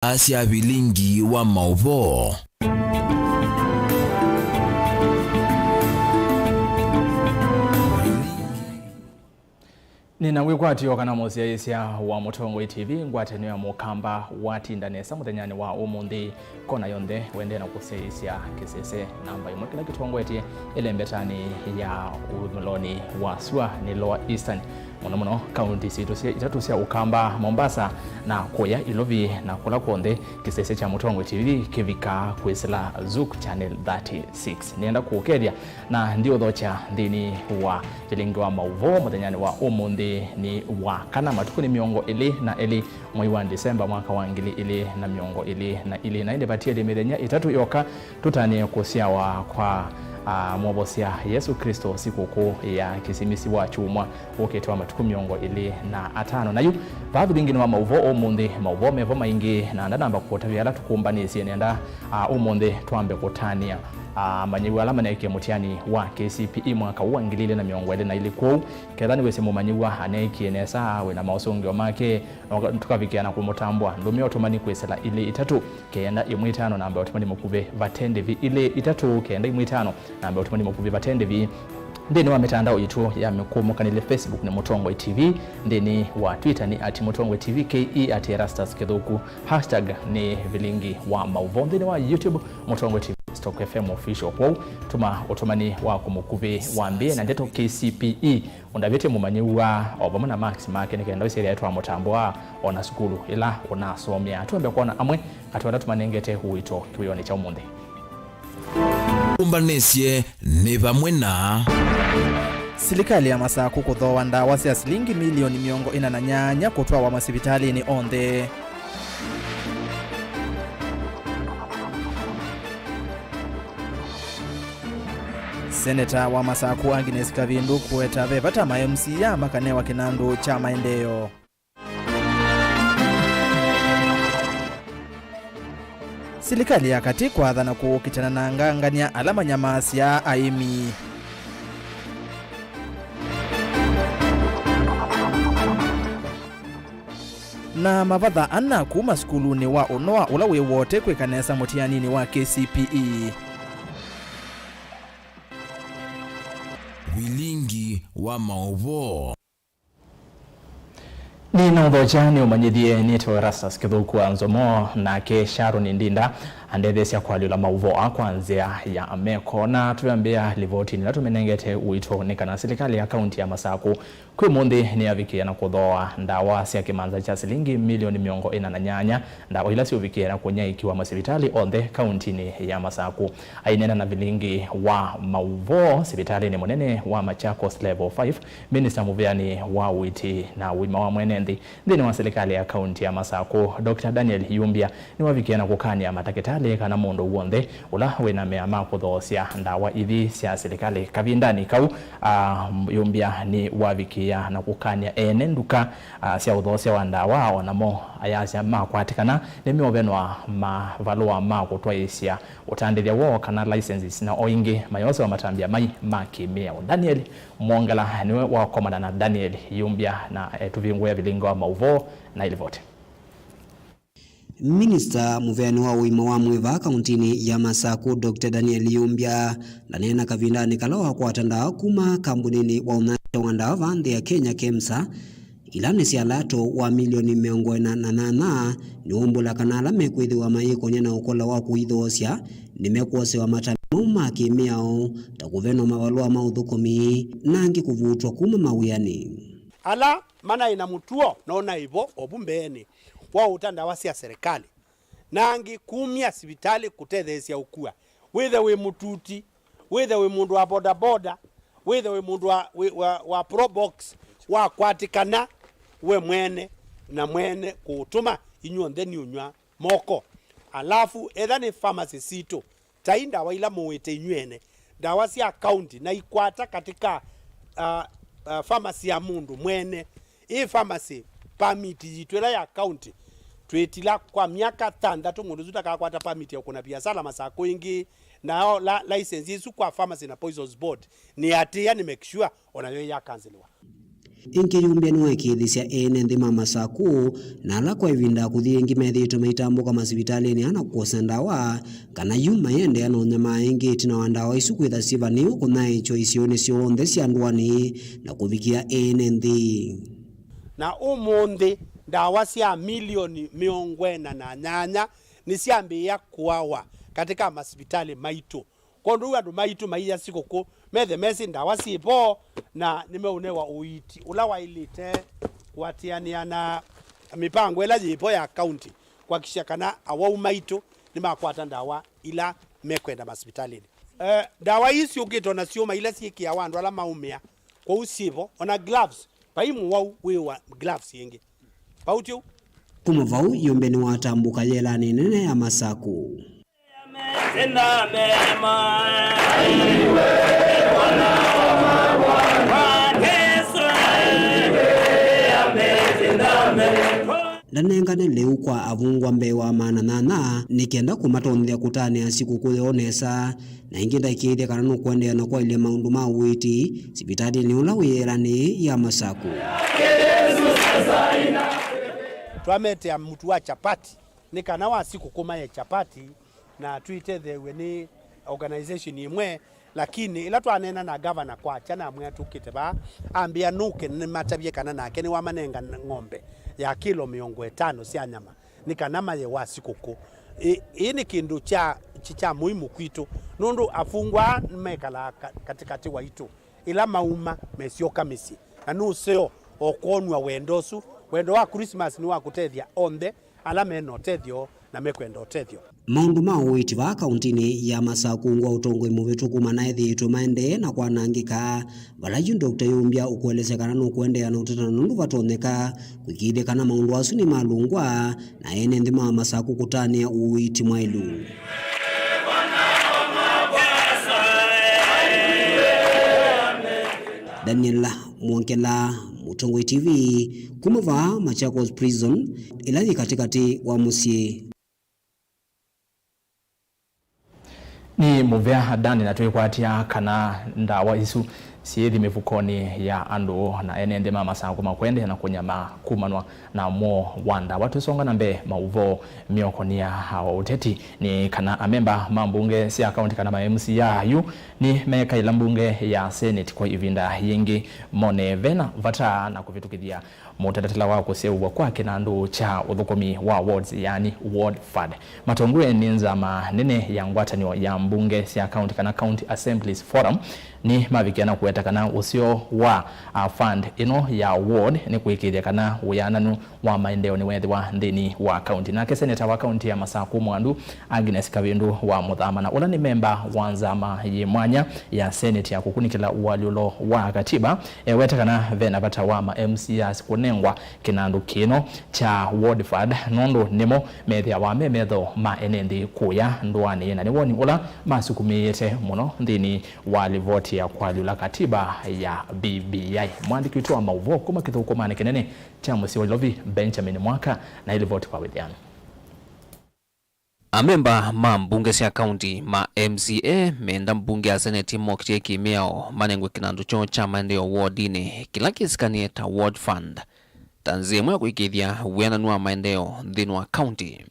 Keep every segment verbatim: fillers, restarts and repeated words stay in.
Sya vilingi wa maũvoo. Nĩna wĩkwatyo kana mũsyaĩĩsya wa Mũtongoi T V, ngwatanĩo ya Mũkamba watinda nesa mũthenyanĩ wa ũmũnthĩ. Kona yonthe wendee na kũsyaĩĩsya kĩsese namba ĩmwe kĩla kĩtongoetye ĩlembetanĩ ya ũthũmũlonĩ wa sua nĩ Lower Eastern, mũno mũno kaunti sitũ sya itatũ sya Ũkamba, Mombasa, na kũya Ilovi, na kũla kw'onthe kĩsese kya Mũtongoi T V kĩvikaa kwĩsĩla Zouk Channel thirty-six. Nĩenda kũũkethya na ndiũthokya nthĩnĩ wa vilingi wa maũvoo mũthenyanĩ wa ũmũnthĩ nĩ wa kana, matukũ nĩ mĩongo ĩlĩ na elĩ mwei wa Disemba mwaka wa ngili ilĩ na mĩongo ĩlĩ na ilĩ, na ĩndĩ vatiele mĩthenya ĩtatũ yoka tũtanĩe kũsyawa kwa, ah, Mwovosya Yesũ Klĩsto, sikũkũ ya kĩsimisi wa kyumwa ũkĩte wa matukũ mĩongo ĩlĩ na atano. Na yu vaa vilinginĩ wa maũvoo ũmũnthĩ, maũvoo mevo maingĩ, na ndanamba kũtavya ala tũkũmbanĩsye nenda, ah, ũmũnthĩ twambe kũtanĩa, ah, amanyĩw'a ala maneekie mũtiani wa K C P E mwaka ũũ wa ngili ilĩ na mĩongo ĩlĩ na ilĩ. Kwoou ketha nĩwĩsĩ mũmanyĩw'a aneekie nesa, wĩna maũsũngĩo make, no tũkavikĩa na kũmũtambũa, ndũmĩa ũtũmani kwĩsĩla ilĩ itatũ kenda ĩmwe itano namba ya ũtũmani mũkuvĩ vate ndĩvi, ilĩ itatũ kenda ĩmwe itano namba ya ũtũmani mũkuvĩ vate ndĩvi. Nthĩnĩ wa mĩtandao yitũ ya mĩkũmũkanĩle, Facebook nĩ Mũtongoi T V, nthĩnĩ wa Twitter nĩ at Mũtongoi T V K E, at Erastus Kĩthũku, hashtag nĩ vilingi wa maũvoo, nthĩnĩ wa YouTube Mũtongoi T V Stock F M Official. Kwoou tũma ũtũmani waku mũkuvĩ wambĩe na ndeto K C P E. Ũndavĩtye mũmanyĩw'a o vamwe na maksi make nĩ kenda ũsyaĩthya twamũtambũa o na sukulu ĩla ũnasomea. Twambe kwona amwe katĩ wa ala tũmanengete ũito kĩwĩonĩ kya ũmũnthĩ. Ũmbanĩsye nĩ vamwe na. Silikalĩ ya Masakũ kũthooa ndawa sya silingi milioni mĩongo ĩna na nyanya kũtwawa masivitalĩnĩ onthe. Seneta wa Masakũ Agnes Kavindu kũweta ve vata ma M C A makanewa kĩnandũ kya maendeeo. Silikalĩ ya katĩ kwathana kũkitana na angangany'a ala manyamaasya aĩmi. Na mavatha ana kuma sukulunĩ wa ũnoa ũla wĩ Wote kwĩka nesa mũtianinĩ wa K C P E. Vilingi wa maũvoo. Nĩnaũthokya nĩũmanyĩthye nĩtawa Erastus Kĩthũku wa Nzomo, nake Sharon Ndinda andetheesya kũalyũla maũvoo aa kwa nzĩa ya meko. Na twĩambĩa livoti ĩla tũmĩnengete ũito nĩ kana silikalĩ ya kaunti ya Masakũ kwĩ ũmũnthĩ nĩyavikĩĩa na kũthooa ndawa sya kĩmanza kya silingi milioni mĩongo ĩna na nyanya, ndawa ila syũvikĩĩa na kũnyaĩĩkiwa masivitalĩ onthe kauntinĩ ya Masakũ. Aineena na vilingi wa maũvoo sivitalĩnĩ mũnene wa Machakos Level five, minista mũvĩanĩ wa ũiiti na ũima wa mwene nthĩ nthĩnĩ wa silikalĩ ya kaunti ya Masakũ, Doctor Daniel Yumbia, nĩwavikĩĩa na kũkany'a matakĩtalĩ kana mũndũ w'onthe ũla wĩna mea ma kũthoosya ndawa ithi sya silikalĩ. Kavindanĩ kau, a, Yumbia nĩwavikĩĩa na kũkany'a ene nduka, a, sya ũthoosya wa ndawa, o namo ayasya makwatĩkana nĩmeũvenwa mavalũa ma kũtwaĩĩsya ũtandĩthya woo kana licenses, na o ĩngĩ mayosewa matambya mai ma kĩmĩao. Daniel Mwongela nĩwe wakomana na Daniel Yumbia na etũvingũĩa vilingi wa maũvoo na ilivoti. Minista mũveani wa ũima wa mwĩĩ vaa kauntinĩ ya Masakũ, Doctor Daniel Yumbia, ndaneena kavindanĩ kala wakwata ndawa kuma kambuninĩ wa ũnyaĩĩkya wa ndawa vaa nthĩ ya Kenya, KEMSA, ila nĩ sya lato wa milioni mĩongo ĩna na nyanya, nĩwaumbũla kana ala mekwĩthĩwa mayĩkonya na ũkola wa kũithoosya nĩmekwosewa matambya mau ma kĩmĩao, ta kũvenwa mavalũa ma ũthũkũmi na angĩ kũvutwa kuma mawĩanĩ. Ala manaĩ na mũtuo no naĩ vo o vu mbeenĩ wa ũta ndawa sya serĩkalĩ, na angĩ kumya sivitalĩ kũtetheesya ũkua, wĩthe wĩ mũtuti, wĩthe wĩ mũndũ wa bodaboda, wĩthe wĩ mũndũ wa, wĩ, wa, wa probox, wakwatĩkana we mwene na mwene kũũtũma, inyw'onthe nĩũnyw'a moko. Alafu etha nĩ pharmacy sitũ, tai ndawa ila mũĩte inyw'ĩ ene, ndawa sya kaunti na ikwata katika, uh, uh, pharmacy ya mũndũ mwene. Ĩ pharmacy permit yitũ ĩla ya kaunti twĩtila kwa myaka thanthatũ, mũndũ ũsu ndakakwata permit ya kũna viasala Masakũ ĩngĩ. Nao la, license ĩsu kwa Pharmacy na Poisons Board nĩ atĩa, nĩ make sure onayo ĩyakanseliwa. Ĩngĩ Yumbya nĩwaĩkĩĩthĩsya ene nthĩ ma Masaku na ala kwa ĩvinda kũthi ĩngĩ methĩĩtwe maitambũka masivitalĩnĩ ana kũkosa ndawa, kana yu mayĩendeea na ũnyamaa ĩngĩ ĩtina wa ndawa isu kwĩtha syĩvanĩĩwe kũnyaĩĩkya isionĩ syonthe sya ndũanĩ na kũvikĩa ene nthĩ. Na ũmũnthĩ, ndawa sya milioni mĩongo ĩna na nyanya nĩsyambĩĩa kũawa katĩ ka masivitalĩ maitũ. Kwondũ ũu andũ maitũ maiya sikũkũ, methe mesĩ ndawa syĩ vo na nĩmeũnewa ũiiti ũla waĩlĩte kũatĩanĩa na mĩpango ĩla yĩ vo ya kaunti kũakikisha kana awau maitũ nĩmakwata ndawa ila mekwenda masivitalĩnĩ. Eh, ndawa ii syũkĩte ona syũma ila syĩkĩawa andũ ala maũmĩa, kwoou syĩ vo. Ona gloves, vai mũwau wĩwa gloves ĩngĩ. Vau ti ũu? Kuma vau, Yumbe nĩwatambũka yĩelanĩ nene ya Masaku. Ndanengane lĩu kwa avungwa mbee wa maana nyanya nĩ kenda kũmatonyethya kũtanĩa sikũkũ yoo nesa, na ĩngĩ ndaĩkĩĩthya kana nũkũendeea na kwaĩlya maũndũ ma ũiiti sivitalĩnĩ ũla wĩ yĩelanĩ ya Masaku. Twametea mũtu wa chapati nĩ kana wa sikũkũ maye chapati, na twĩtetheew'e nĩ organization ĩmwe, lakini ĩla twaneena na gavana kwakya, namwĩa tũkĩte vaa, ambĩa nũke nĩmatavye kana nake nĩwamanenga ng'ombe ya kilo mĩongo ĩtano sya nyama nĩ kana maye wa sikũkũ. Ĩ, ĩĩ nĩ kĩndũ kya, kya mũimu kwitũ, nũndũ afungwa aa mekalaa ka-, katĩkatĩ waitũ. Ĩla mauma, mesyoka mĩsyĩ, na nũseo o kwonw'a wendo ũsu. Wendo wa Christmas nĩ wa kũtethya onthe ala me na ũtethyo na mekwenda ũtethyo. Maũndũ ma ũiiti vaa kauntinĩ ya Masaku ngwa ũtongoi mũvĩtũku manaĩthĩĩtwe maendee na kwanangĩka, vala yu Doctor Yumbya ũkũelesya kana nũkũendeea na ũtata na nũndũ vatonyeka kũĩkĩĩthya kana maũndũ asu nĩmalũngwa na ene nthĩ ma Masaku kũtanĩa ũiiti mwaĩlu. Daniel Mwongela, Mũtongoi T V, kuma vaa Machakos Prison, ĩla yĩ katĩkatĩ wa mũsyĩ. Nĩ mũvea Dani, na twĩkwatya kana ndawa isu syĩthi mĩvukonĩ ya andũ na ene nthĩ ma Masaku makũendeea na kũnyamaa kumanwa na mũo wa ndawa. Tũsonga na mbee maũvoo myokonĩ ya ũteti nĩ kana amemba ma mbunge sya kaunti kana ma M C A yu nĩmekaĩla mbunge ya Senate kwa ĩvinda yĩngĩ mone vena vata na kũvĩtũkĩthya mũtalatala wa kũseũvw'a kwa kĩnandũ kya ũthũkũmi wa wards, yaani ward fund. Matongoew'e nĩ nzama nene ya ngwatanĩo ya mbunge sya kaunti kana County Assemblies Forum, nĩmavikĩa na kũweta kana ũseo wa, a, fund ĩno ya ward nĩ kũĩkĩĩthya kana wĩananu wa maendeeo nĩweethĩwa nthĩnĩ wa kaunti. Nake seneta wa kaunti ya Masaku Mwandu Agnes Kavindu wa Mũthama, na ũla nĩ memba wa nzama yĩ mwanya ya Senate ya kũkunĩkĩla ũalyũlo wa katiba, eweta kana ve na vata wa ma M C As kũnengwa kĩnandũ kĩno kya ward fund, nũndũ nĩmo methĩawa me metho ma ene nthĩ kũya ndũanĩ, na nĩ woni ũla masukumĩĩte mũno nthĩnĩ wa livoti ya kũalyũla katiba ya B B I. Mũandĩki witũ wa maũvoo kuma kĩthũkũmanĩ kĩnene kya mũsyĩ wa Nairobi, Benjamin Mwaka, na ĩlivoti kwa wĩthĩano. Amemba ma mbunge sya kaunti ma M C A menda mbunge ya seneti mokĩtye kĩmĩao manengwe kĩnandũ kyoo kya maendeeo wodinĩ kĩla kĩsikanĩe ta ward fund, ta nzĩa ĩmwe ya kũĩkĩĩthya wĩananu wa maendeeo nthĩnĩ wa kaunti.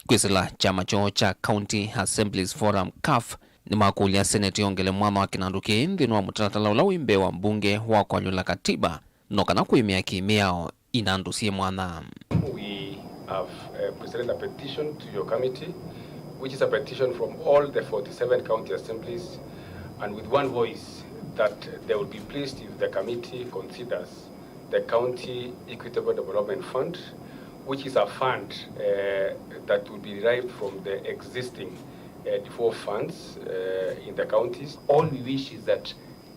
Kwĩsĩla kyama kyoo kya County Assemblies Forum, CAF, nĩmakũlya seneti yongele mwanya wa kĩnandũ kĩĩ nthĩnĩ wa mũtalatala ũla wĩ mbee wa mbunge wa kũalyũla katiba, no kana kũĩmĩa kĩmĩao inandũ syĩ mwanya. We have, uh, presented a petition to your committee, which is a petition from all the forty-seven county assemblies, and with one voice that they would be pleased if the committee considers the County Equitable Development Fund, which is a fund, uh, that would be derived from the existing, uh, devolved funds, uh, in the counties. All we wish is that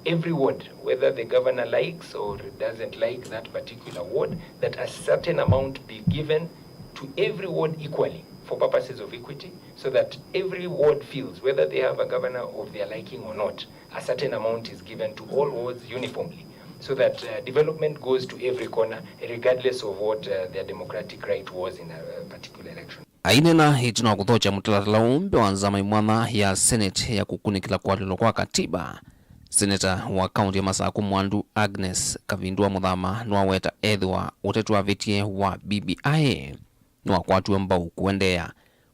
every ward, whether the governor likes or doesn't like that particular ward, that a certain amount be given to every ward equally for purposes of equity, so that every ward feels, whether they have a governor of their liking or not, a certain amount is given to all wards uniformly, so that, uh, development goes to every corner, regardless of what, uh, their democratic right was in a, a particular election. Aineena ĩtina wa kũthokya mũtalatala ũũ mbee wa nzama ĩmwe ya Senate ya kũkunĩkĩla kũalyũlwa kwa katiba, Seneta wa kaunti ya Masaku Mwandu Agnes Kavindua Muthama nĩwaweta ethĩwa ũteti wavĩtie wa B B I nĩwakwatiwe mbau kũendeea,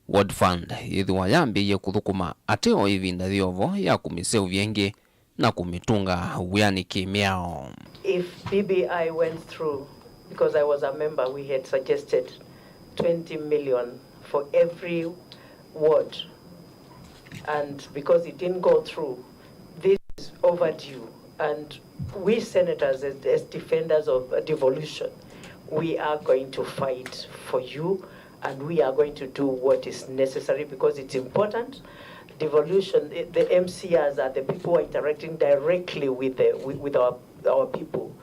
Ward Fund yĩthĩwa yambĩĩie kũthũkũma ateo ĩvinda yĩovo ya kũmĩseũvya ĩngĩ na kũmĩtũnga wĩanĩ kĩ-mĩao. If B B I went through, because I was a member, we had suggested twenty million for every ward. And because it didn't go through, this is overdue. And we senators, as, as defenders of devolution, we are going to fight for you, and we are going to do what is necessary because it's important. Devolution, the, the M C Rs are the people who are interacting directly with the, with, with our, our people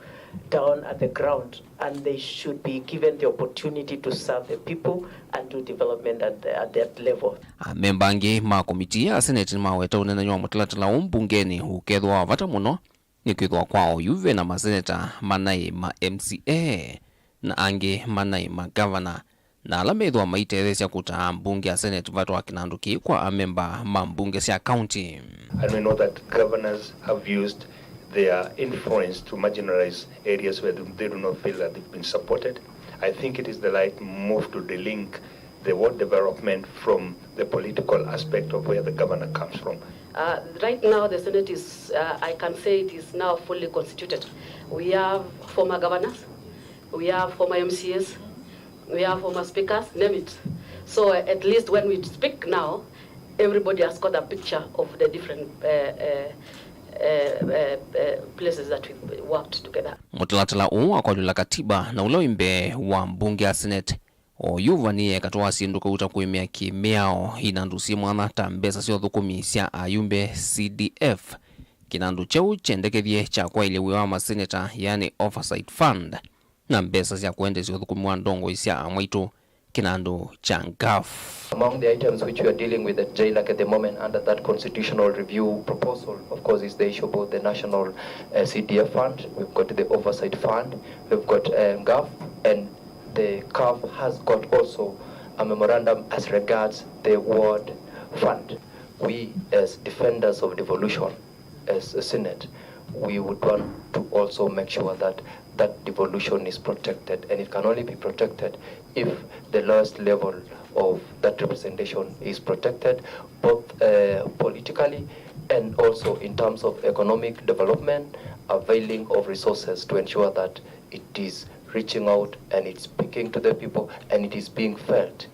down at the ground, and they should be given the opportunity to serve the people and do development at, the, at that level. Amemba angĩ ma komitii ya Senate nĩmaweta ũneenany'a wa mũtalatala ũũ mbungenĩ ũkethĩwa wa vata mũno, nĩkwĩthĩwa kwa oyu ve na maseneta manaĩ ma M C A na angĩ manaĩ magavana, na ala methĩwa maitetheesya kũtaa ambunge a Senate vata wa kĩnandũ kĩĩ kwa amemba ma mbunge sya kaunti. And we know that governors have used their influence to marginalize areas where they do not feel that they've been supported. I think it is the right move to delink the ward development from the political aspect of where the governor comes from. Uh, right now, the Senate is, uh, I can say it is now fully constituted. We have former governors, we have former M C As, we have former speakers, name it. So, uh, at least when we speak now, everybody has got a picture of the different, uh, uh, uh, uh, uh, places that we worked together. Mũtalatala ũũ wa kũalyũla katiba na ũla wĩ mbee wa mbunge ya Senate, oyu ũvanĩĩe katĩ wa syĩndũ kauta kũĩmĩa kĩ-mĩao inandũ syĩ mwanya ta mbesa sya ũthũkũmi sya ayumbe C D F, kĩnandũ kyeũ kyendekethye kya kwaĩlya wĩa wa maseneta, yani Oversight Fund, na mbesa sya kũendeesya ũthũkũmi wa ndongoi sya amwaitũ, kĩnandũ kya ngaf. Among the items which we are dealing with at JLAC at the moment under that constitutional review proposal, of course, is the issue about the national, uh, C D F fund. We've got the oversight fund, we've got, uh, ngaf, and the ngaf has got also a memorandum as regards the ward fund. We, as defenders of devolution, as a Senate, we would want to also make sure that that devolution is protected, and it can only be protected if the lowest level of that representation is protected, both, uh, politically and also in terms of economic development, availing of resources to ensure that it is reaching out and it's speaking to the people and it is being felt.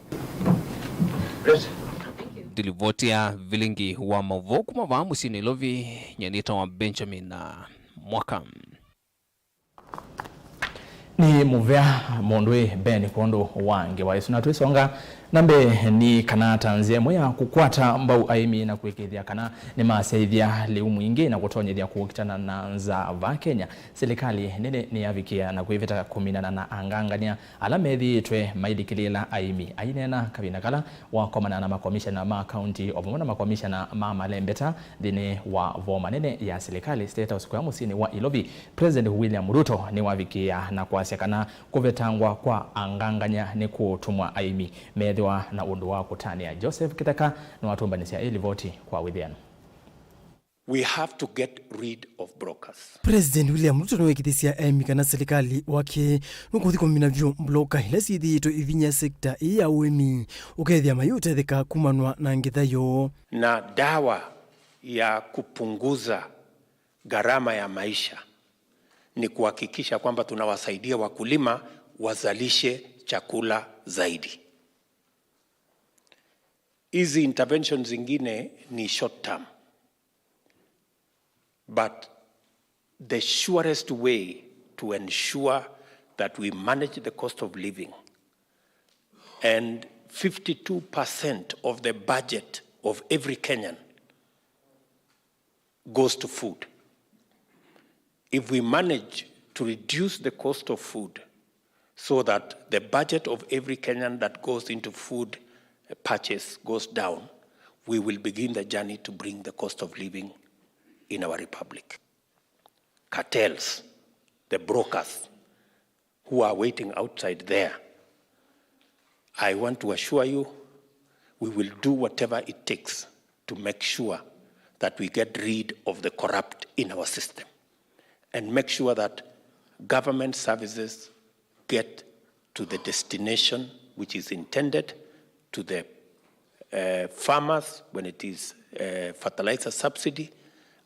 Ndilivoti ya vilingi wa mauvoo kuma vaa mũsyĩ Nairobi, nyie nĩtawa Benjamin Mwaka. Nĩ mũvea mũndũ ĩ Ben kwondũ wa ngewa ĩsu. Na twĩsonga na mbee, nĩ kana ta nzĩa ĩmwe ya kũkwata mbau aĩmi na kũĩkĩĩthya kana nĩmasyaĩthya lĩu mwingĩ na kũtonyethya kũkitana na nzaa vaa Kenya, silikalĩ nene nĩyavikĩa na kwĩvĩta kũminana na angangany'a ala methĩĩtwe mailikĩlĩĩla aĩmi. Aineena kavinda kala wakomana na makomishana ma kaunti o vamwe na makomishana ma malembeta nthĩnĩ wa voo manene ya silikalĩ, State House, kũya mũsyĩnĩ wa Ilovi, President William Ruto nĩwavikĩĩa na kwasya kana kũvetangwa kwa angangany'a nĩ kũũtũmwa aĩmi methĩwa na ũndũ wa kũtanĩa. Joseph Kĩtheka nĩwatũmbanĩsya ĩ livoti kwa wĩthĩano. We have to get rid of brokers. President William Ruto nĩwekĩthisye aĩmi kana silikalĩ wake nũkũthi kũmina vyũ mbloka ila syĩthĩĩtwe ivinya sekta ĩĩ ya ũĩmi, ũkethĩa mayĩũtetheka kumanwa na ngitha yoo. Na dawa ya kupunguza gharama ya maisha ni kuhakikisha kwamba tunawasaidia wakulima wazalishe chakula zaidi. Hizi interventions zingine ni short term, but the surest way to ensure that we manage the cost of living, and fifty-two percent of the budget of every Kenyan goes to food. If we manage to reduce the cost of food so that the budget of every Kenyan that goes into food purchase goes down, we will begin the journey to bring the cost of living in our republic. Cartels, the brokers, who are waiting outside there, I want to assure you, we will do whatever it takes to make sure that we get rid of the corrupt in our system and make sure that government services get to the destination which is intended, to the uh, farmers when it is uh, fertilizer subsidy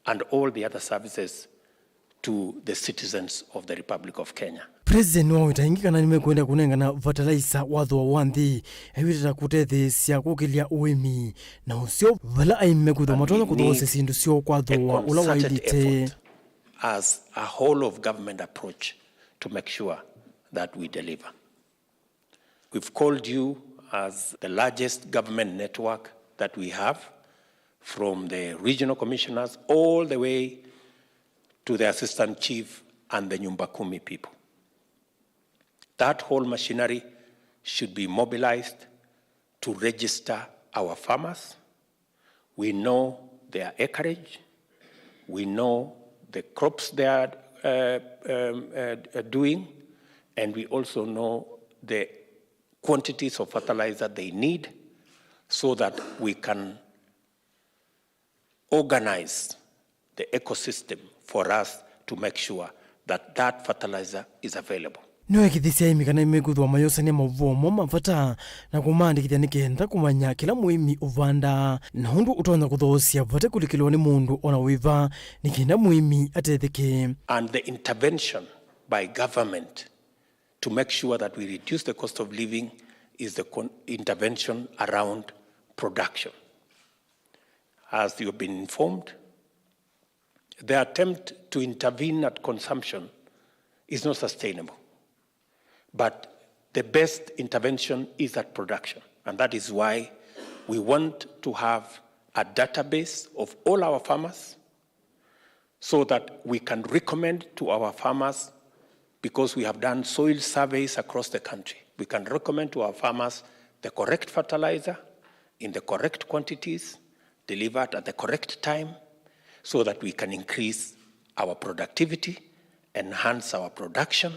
and all the other services to the citizens of the Republic of Kenya. President nĩwaweta ĩngĩ kana nĩmekwenda kũnengana fertilizer wa thooa wa nthĩ, aiwĩtĩta kũtetheesya kũkĩlya ũĩmi na ũseo vala aĩmi mekwĩthwa matonya kũthoosya syĩndũ syoo kwa thooa ũla waĩlĩte. As a whole of government approach to make sure that we deliver. We've called you as the largest government network that we have, from the regional commissioners all the way to the assistant chief and the Nyumba Kumi people. That whole machinery should be mobilized to register our farmers. We know their acreage, we know the crops they are uh, um, uh, uh, doing, and we also know the quantities of fertilizer they need so that we can organize the ecosystem for us to make sure that that fertilizer is available. Nĩwekĩthisye aĩmi kana nĩmekwĩthĩwa mayosania maũvoo moo ma vata na kũmaandĩkĩthya nĩ kenda kũmanya kĩla mũĩmi ũvandaa na ũndũ ũtonya kũthoosya vate kũlikĩlwa nĩ mũndũ o na wĩva nĩ kenda mũĩmi atetheke. And the intervention by government to make sure that we reduce the cost of living is the con- intervention around production. As you have been informed, the attempt to intervene at consumption is not sustainable. But the best intervention is at production. And that is why we want to have a database of all our farmers so that we can recommend to our farmers, because we have done soil surveys across the country, we can recommend to our farmers the correct fertilizer in the correct quantities, delivered at the correct time, so that we can increase our productivity, enhance our production,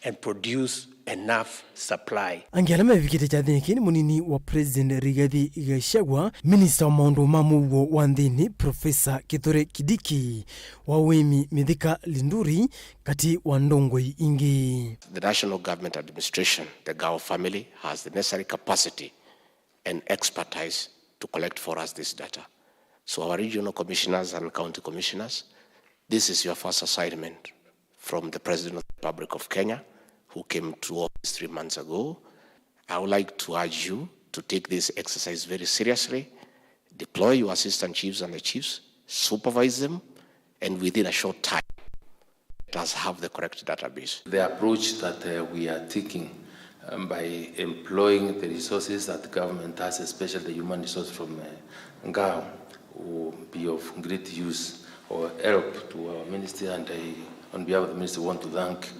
and produce enough supply. Angĩ ala mevikĩte kyathĩnĩ kĩĩ nĩ mũnini wa President Rigathi Gachagua, minista wa maũndũ ma mũuo wa nthĩnĩ Professor Kithure Kindiki, wa ũĩmi Mithika Linturi, katĩ wa ndongoi ingĩ. The national government administration, the Gao family, has the necessary capacity and expertise to collect for us this data. So our regional commissioners and county commissioners, this is your first assignment from the President of the Republic of Kenya, who came to office three months ago. I would like to urge you to take this exercise very seriously, deploy your assistant chiefs and the chiefs, supervise them, and within a short time, let us have the correct database. The approach that uh, we are taking um, by employing the resources that the government has, especially the human resource from uh, Gao, will be of great use or help to our ministry, and I, on behalf of the ministry, want to thank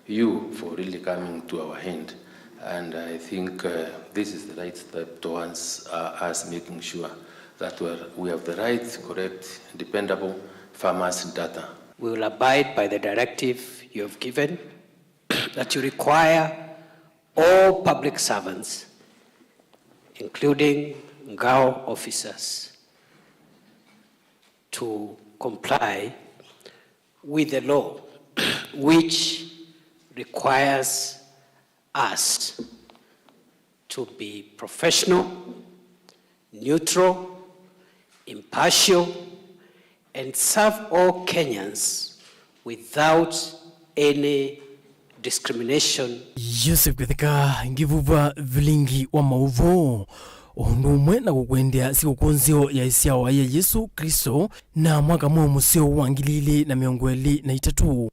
you for really coming to our hand. And I think uh, this is the right step towards uh, us making sure that we're, we have the right, correct, dependable farmers data. We will abide by the directive you have given that you require all public servants, including Gao officers, to comply with the law, which requires us to be professional, neutral, impartial, and serve all Kenyans without any discrimination. Joseph Kĩtheka, Ngivuva Vilingi wa Maũvoo, ũndũ ũmwe na kũkwendea sikũkũ nzeo ya ĩsyawa ya Yesũ Klĩsto na mwaka mweũ mũseo wa ngili ilĩ na mĩongo ĩlĩ na itatũ.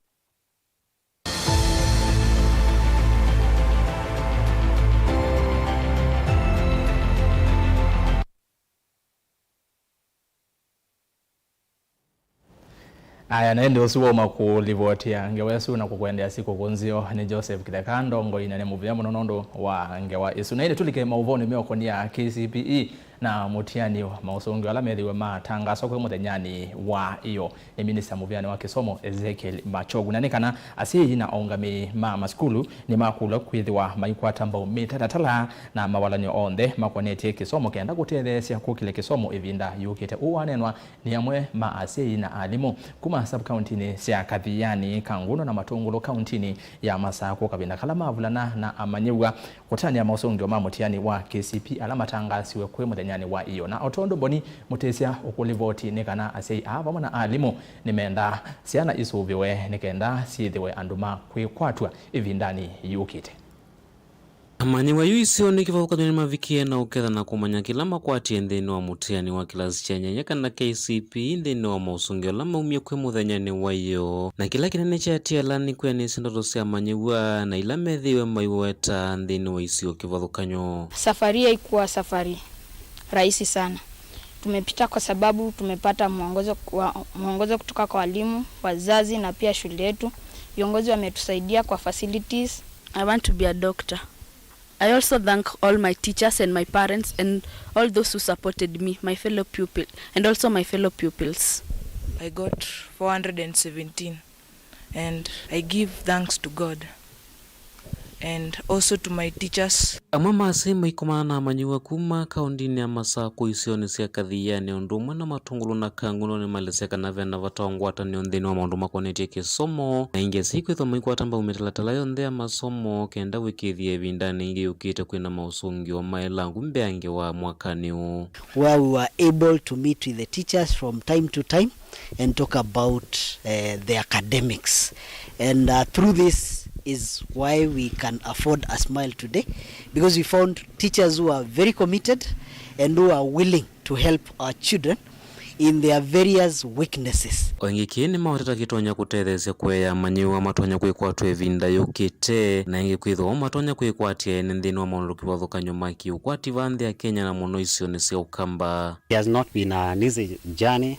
Aya, na ĩndĩ ũsu wauma kũlivotia ngewa ĩsu na kũkwendea sikũkũ nzeo nĩ Joseph Kĩtheka, ndongoi, na nĩ mũvea mũno nũndũ wa ngewa ĩsu. Na ĩndĩ tũlike maũvoonĩ meũkonia K C P E. Na mũtiani maũsũngĩo ala methĩiwe matangaswa kwĩ mũthenyanĩ wa ĩyo nĩ minista mũvĩanĩ wa kĩsomo Ezekiel Machogu. Na nĩ kana asyai na aũngamĩi ma masukulu nĩmakũlw'a kwĩthĩwa maikwata mbau mĩtalatala na mawalany'o onthe makonetye kĩsomo kenda kũtetheesya kũkĩlya kĩsomo ĩvinda yũkĩte. Ũũ wanenwa nĩ amwe ma asyai na alimũ kuma sub-kauntinĩ sya Kathiani, Kangundo na Matũngũlũ kauntinĩ ya Masakũ kavinda kala mavulana na amanyĩw'a kũtanĩa maũsũngĩo ma mũtiani wa K C P ala matangaasiwe kwĩ mũthenyanĩ wa ĩyo. Na o tondũ Mboni Mũtĩsya ũkũlivoti nĩ kana asyai aa vamwe na alimũ nĩmendaa syana isũvĩwe nĩ kenda syĩthĩwe andũ ma kwĩkwatw'a ĩvindanĩ yũkĩte. Amanyĩw'a yu isionĩ kĩvathũkany'o nĩmavikie na ũketha na kũmanya kĩla makwatie nthĩnĩ wa mũtiani wa kĩlasi kya nyanya kana K C P nthĩnĩ wa maũsũngĩo ala maumie kwĩ mũthenyanĩ wa ĩyo. Na kĩla kĩnene kyatie ala nĩ kwĩanĩsya ndoto sya amanyĩw'a na ila methĩiwe maiweta nthĩnĩ wa isio kĩvathũkany'o. Safari haikuwa safari rahisi sana. Tumepita kwa sababu tumepata mwongozo wa, mwongozo kutoka kwa walimu, wazazi na pia shule yetu. Viongozi wametusaidia kwa facilities. I want to be a doctor. I also thank all my teachers and my parents and all those who supported me, my fellow pupil, and also my fellow pupils. I got four hundred and seventeen, and I give thanks to God and also to my teachers. Amwe ma asyai maikomana na amanyĩw'a kuma kaũndĩnĩ ya Masakũ isionĩ sya Kathiani ũndũ ũmwe na Matũngũlũ na Kangundo nĩmaelesya kana vena vata wa ngwatanĩo nthĩnĩ wa maũndũ makonetye kĩsomo, na ĩngĩ asyai kwĩthwa maikwata mbau mĩtalatala yonthe ya masomo kenda wĩkĩĩthya ĩvindanĩ yĩũkĩte kwĩna maũsũngĩo maĩlangu mbeange wa mwakanĩ ũũ. Where we were able to meet with the teachers from time to time and talk about, uh, the academics. And, uh, through this is why we can afford a smile today, because we found teachers who are very committed and who are willing to help our children in their various weaknesses. O ĩngĩ kĩĩ nĩmaũteta kĩtonya kũtetheesya kũea amanyĩw'a matonya kwĩkwatw'a ĩvinda yũkĩte, na ĩngĩ kwĩthĩwa matonya kwĩkwatya ene nthĩnĩ wa maũndũ kĩvathũkany'o ma kĩũkwati vaa nthĩ ya Kenya na mũno isionĩ sya Ũkamba. It has not been an easy journey,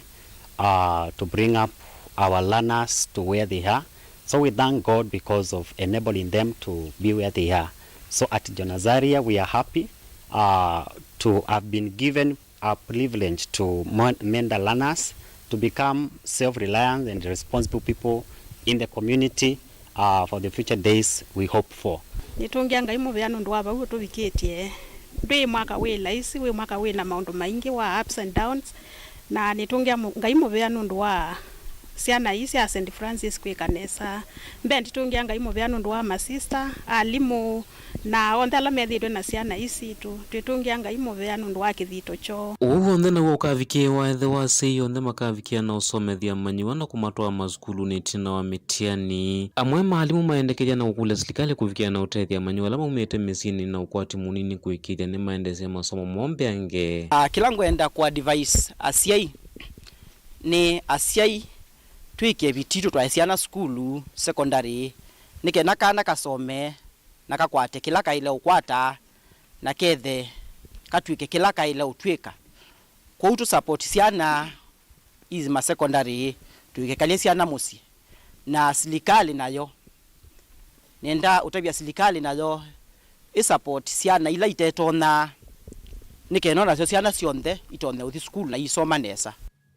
uh, to bring up our learners to where they are. So we thank God because of enabling them to be where they are. So at John Azaria, we are happy, uh, to have been given a privilege to mon-, mentor learners to become self-reliant and responsible people in the community, uh, for the future days we hope for. Nĩtũngĩa Ngai mũvea nũndũ wa vau ũtũvikĩtye. Ndwĩ mwaka wĩ laisi, wĩ mwaka wĩ na maũndũ maingĩ wa ups and downs, na nĩtũngĩa mũ-, Ngai mũvea nũndũ wa syana ii sya Saint Francis kwĩka nesa. Mbee nditũngĩa Ngai mũvea nũndũ wa masista, alimũ, na onthe ala methĩĩtwe na syana ii sitũ. Twĩtũngĩa Ngai mũvea nũndũ wa kĩthito kyoo. Ũu w'onthe naw'o ũkavikĩĩwa ethĩwa asyai onthe makavikĩa na ũsomethya amanyĩw'a na kũmatwaa masukulunĩ ĩtina wa mĩtiani. Amwe ma alimũ maendekethya na kũkũlya silikalĩ kũvikĩa na ũtethya amanyĩw'a ala maumĩte mĩsyĩnĩ na ũkwati mũnini kũĩkĩĩthya nĩmaendeesya masomo moo mbeange. Ah, kĩla ngwenda kũ advise asyai nĩ asyai twĩkĩe vitii tũtwae syana sukulu, secondary, nĩ kenda kana kasome na kakwate kĩla kaĩle ũkwata, na kethe katw'ĩke kĩla kaĩle ũtw'ĩka. Kwoou tũ support syana ii ma secondary, tũikĩkalye syana mũsyĩ. Na silikalĩ nayo, nenda ũtavya silikalĩ nayo ĩ support syana ila itetonya, nĩ kenda nasyo syana syonthe itonye ũthi sukulu na iisoma nesa.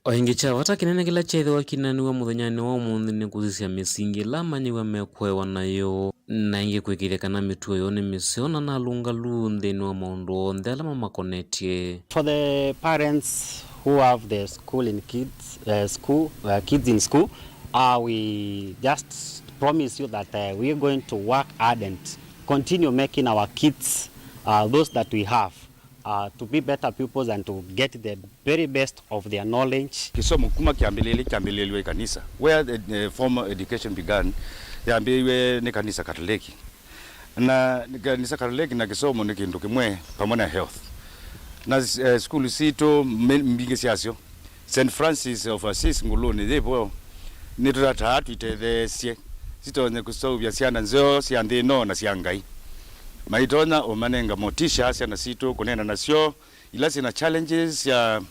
O ĩngĩ, kya vata kĩnene kĩla kyeethĩwa kĩneenaniw'a mũthenyanĩ wa ũmũnthĩ nĩ kũsisya mĩsingi ĩla amanyĩw'a mekũewa nayo, na ĩngĩ kwĩkĩĩthya kana mĩtuo yoo nĩ mĩseo na nalũngalu nthĩnĩ wa maũndũ onthe ala mamakonetye. For the parents who have the school in kids, uh, school, uh, kids in school, uh, we just promise you that, uh, we are going to work hard and continue making our kids, uh, those that we have, uh, to be better pupils and to get the very best of their knowledge. Kĩsomo kuma kĩambĩlĩlye kyambĩlĩlw'e ĩkanisa. Where the, the formal education began, yambĩĩiwe nĩ kanisa Katoleki. Na kanisa Katoleki na kĩsomo nĩ kĩndũ kĩmwe pamwe na health. Na, eh, sukulu sitũ mbingĩ syasyo, Saint Francis of Assisi Ngũlũnĩ yĩ vo, nĩtũtataa tũitetheesye sitonye kũseũvya syana nzeo sya nthĩ ĩno na sya Ngai. Maitonya ũmanenga motisha syana sitũ kũneena nasyo, ila syĩna challenges sya,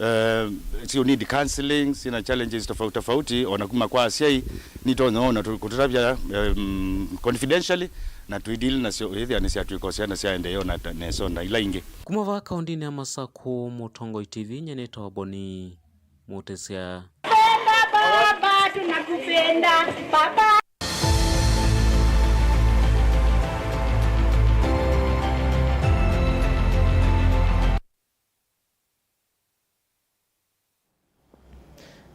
eh, syo need counseling, syĩna challenges tofauti tofauti, ona kuma kwa asyai, nitonya ona tu-, kũtũtavya, em, confidentially, na twĩdili nasyo, ũyĩthĩa nĩsyatw'ĩka o syana syaendeea o na ta-, nesa o na ila ingĩ. Kuma vaa kaũndĩnĩ ya Masakũ, Mũtongoi T V, nyie nĩtawa Boni Mũtĩsya. Penda baba, tunakupenda baba.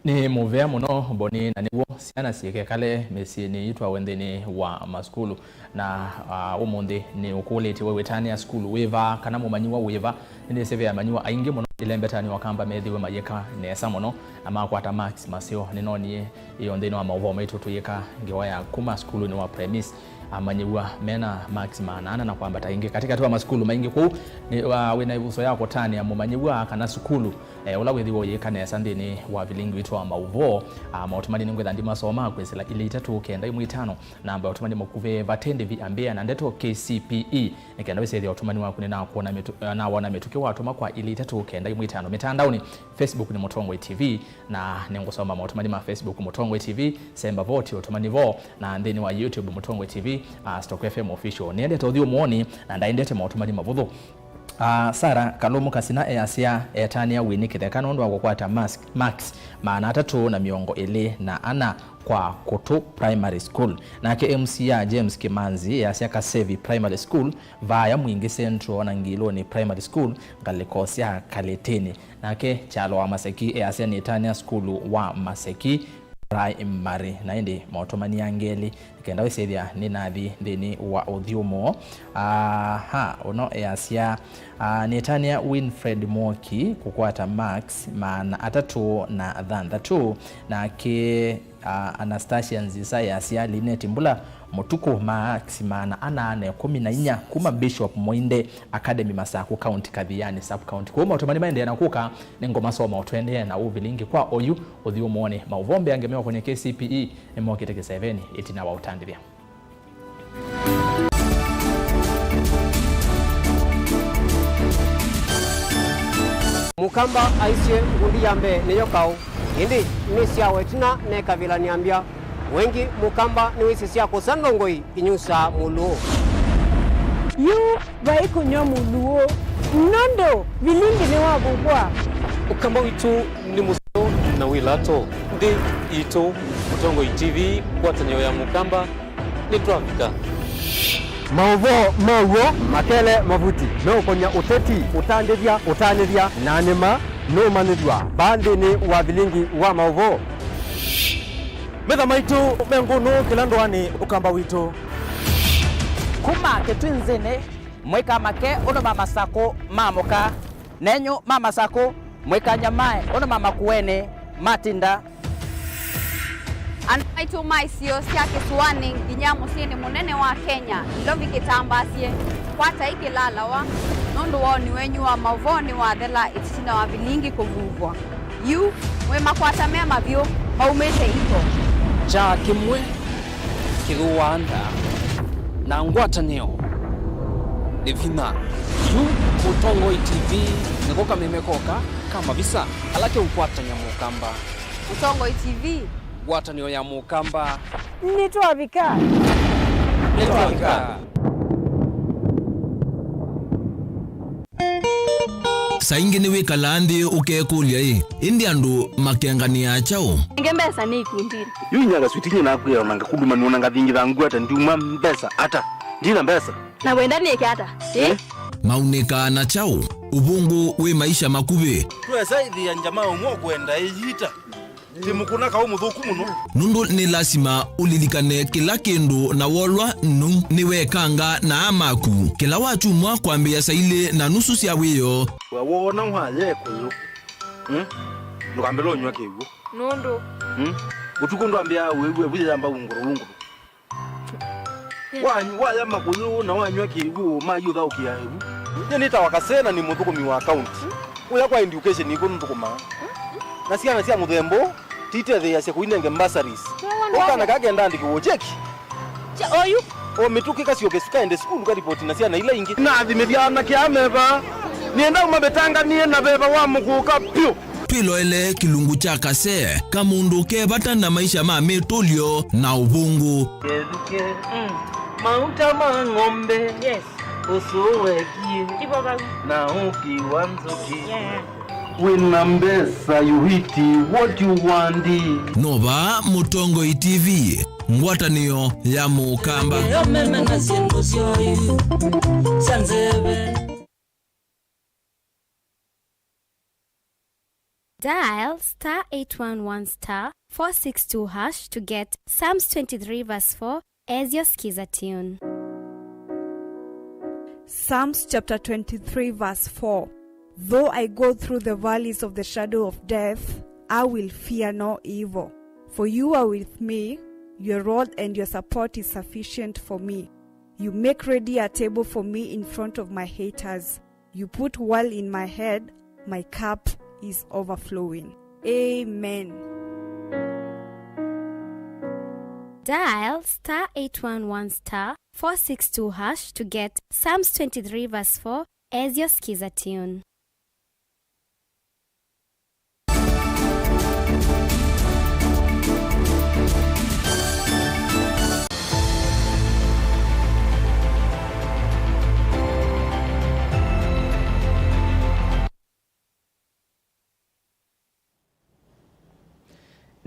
Nĩ mũvea mũno, Boni, na nĩw'o syana syĩkekale mĩsyĩnĩ yitũ awe nthĩnĩ wa masukulu. Na, ah, ũmũnthĩ nĩũkũlĩtye we wĩtanĩa sukulu wĩva kana mũmanyĩw'a wĩva? Nĩnĩsĩ ve amanyĩw'a aingĩ mũno ĩlembetanĩ wa Kamba methĩwe mayĩka nesa mũno na makwata marks maseo. Nĩnoonie ĩyo nthĩnĩ wa maũvoo maitũ tũyĩka ngewa ya kuma sukulunĩ wa Premise, amanyĩw'a mena marks maana ana na kwambata ĩngĩ katĩkatĩ wa masukulu maingĩ kũu. Nĩ, wa, wĩna ĩvuso ya kũtanĩa mũmanyĩw'a kana sukulu, eh, ũla wĩthĩwa ũyĩka nesa nthĩnĩ wa vilingi witũ wa maũvoo. Ah, maũtũmani nĩngwĩtha ndimasoma kwĩsĩla ilĩ itatũ kenda imwe itano, namba ya ũtũmani mũkuvĩ vate ndĩvi ambĩa na ndeto K C P E, nĩ kenda wĩsĩthĩa ũtũmani waku nĩnakwona mĩtu-, eh, nawona mĩtũkĩ watũma kwa ilĩ itatũ kenda imwe itano mĩtandaonĩ. Facebook nĩ Mũtongoi T V, na nĩngũsoma maũtũmani ma Facebook Mũtongoi T V, semba voti ũtũmani vo, na nthĩnĩ wa YouTube Mũtongoi T V, ah, Stock F M Official. Nĩendete ũthyũmũonĩ na ndaendete maũtũmani mavũthũ. Ah, Sarah Kalũmũ Kasina easya etanĩa Winnie Kĩtheka nũndũ wa kũkwata mas-, marks maana atatũ na mĩongo ĩlĩ na ana kwa Kũtũ Primary School. Nake M C A James Kĩmanzi easya Kasevi Primary School, Vaaya Mwingĩ Central na Ngilũnĩ Primary School, ngalĩko sya Kalĩtĩnĩ. Nake Kyalo wa Maseki easya nĩtanĩa sukulu wa Maseki Primary. Na ĩndĩ maũtũmani angĩ elĩ, nĩ kenda wĩsĩthya nĩnathi nthĩnĩ wa ũthyũmũo. Aha, ũno easya, ah, nĩtanĩa Winfred Mwoki kũkwata marks maana atatũ na thanthatũ, nake, ah, Anastasia Nzisa easya Linet Mbula Mũtukũ marks maana ana na ĩkũmi na inya kuma Bishop Mũinde Academy Masakũ County, Kathiani Sub County. Kwoou maũtũmani maendeea na kũka, nĩngũmasoma o tũendee na ũvilingi kwa oyu ũthyũmũonĩ. Maũvoo mbee angĩ meũkũny'a K C P E nĩmokĩte kĩsevenĩ ĩtina wa ũtandĩthya. Mũkamba aisye ngundi ya mbee nĩyo kaũ, ĩndĩ nĩ syawa ĩtina nekavĩla nĩambya. Wengĩ Mũkamba nĩwĩsĩ sya kũsa ndongoi inyusaa mũlũũ. Yu vai kũnyw'a mũlũũ, nũndũ vilingi nĩwavuvwa. Ũkamba witũ nĩ mũseo na wĩ lato. Nthĩ yitũ, Mũtongoi T V, ngwatanĩo ya Mũkamba, nĩtwavika. Maũvoo ma w'o makele mavuti meũkony'a ũteti, ũtandĩthya, ũtanĩthya, na nĩma nũũmanyĩthw'a vaa nthĩnĩ wa vilingi wa maũvoo. Metha maitũ me ngũnũ kĩla ndũanĩ Ũkamba witũ. Kuma Kĩtwinzĩnĩ, mwĩka make ũndũ ma Masakũ maamũka, nenyu ma Masakũ, mwĩka nyamae ũndũ ma Makuenĩ matinda. Andũ maitũ ma isio sya kĩsũanĩ nginya mũsyĩnĩ mũnene wa Kenya, Nairobi kĩtambaasye, kwatai kĩlalawa, nũndũ woni wenyu wa maũvoo nĩwathela ĩtina wa vilingi kũvuvwa. Yu, mwĩ makwata me mavyũ maumĩte iko. Kyaa kĩmwe kĩthũaa nda, na ngwatanĩo nĩ vinya. Yu Mũtongoi T V nĩko kameme koka ka mavisa ala keũkwatany'a Mũkamba. Mũtongoi T V. Ngwatanĩo ya Mũkamba. Nĩtwavika. Nĩtwavika. Saa ingĩ nĩwĩkalaa nthĩ ũkekũlya-ĩ, ĩndĩ andũ makenganĩaa kyaũ? Nenge mbesa nĩ ikundinĩ. Yu inya kaswiti nyie nakwĩa ona ngakũluma nĩona ngathingitha ngwata ndiuma mbesa ata. Ndina mbesa. Na wenda nĩke ata? Ĩ? Eh? Maunĩkaa na kyaũ? Ũvũngũ wĩ maisha makuvĩ. Twesa ĩthĩa njama ũmwe ũkwenda ĩyita. Ti mũkũna kaũ mũthũku mũno. Nũndũ nĩ lasima ũlilikane kĩla kĩndũ na wolwa nũu nĩwekanga na aa maku. Kĩla wakyumwa kwambĩĩa saa ilĩ na nusu sya wĩoo. We woona waya ĩkũyũ, hmm? Ndũkambĩle ũnyw'a kĩw'ũ. Nũndũ? Hmm? Ũtukũ ndwambĩaa wĩw'e wĩyamba ungũrũ ungũrũ. Wa-, waya makũyũ na wanyw'a kĩw'ũ, mayũthaũkĩa ĩvu. Nyie nĩtawa Kasena, nĩ mũthũkũmi wa kaunti. Ũya kwa education nĩkw'o nũthũkũmaa. Na syana sya mũthemba ũũ, titetheeasya kũinenge bursaries. Ũkana kaa kenda andĩkĩwe cheki. Oyu. O mĩtũkĩ kasyoke kaende sukulu karipoti na syana ila ingĩ. Nathimĩthya anake aa me vaa. Nĩenda ũmavĩtanganĩe na veva wa mũkũka vyũ. Twĩloele kĩlungu kya kasee, kamũndũ ke vata na maisha ma mĩtũlyo na ũvũngũ. Kĩthukĩ. Mm. Mauta ma ng'ombe. Yes. Ũsũũ wekie. Tivo vau. Na ũki wa nzũkĩ. Yeah. Wĩna mbesa, you eat what you want. Nova Mũtongoi T V, ngwatanĩo ya Mũkamba. Yo meme na syĩndũ syoyu sya nzeve. Dial star eight one one star four six two hash to get Psalms twenty-three verse four as your skiza tune. Psalms chapter twenty-three, verse four. Though I go through the valleys of the shadow of death, I will fear no evil. For you are with me, your rod and your support is sufficient for me. You make ready a table for me in front of my haters. You put oil in my head, my cup is overflowing. Amen. Dial star eight one one star four six two hash to get Psalms twenty-three verse four as your skiza tune.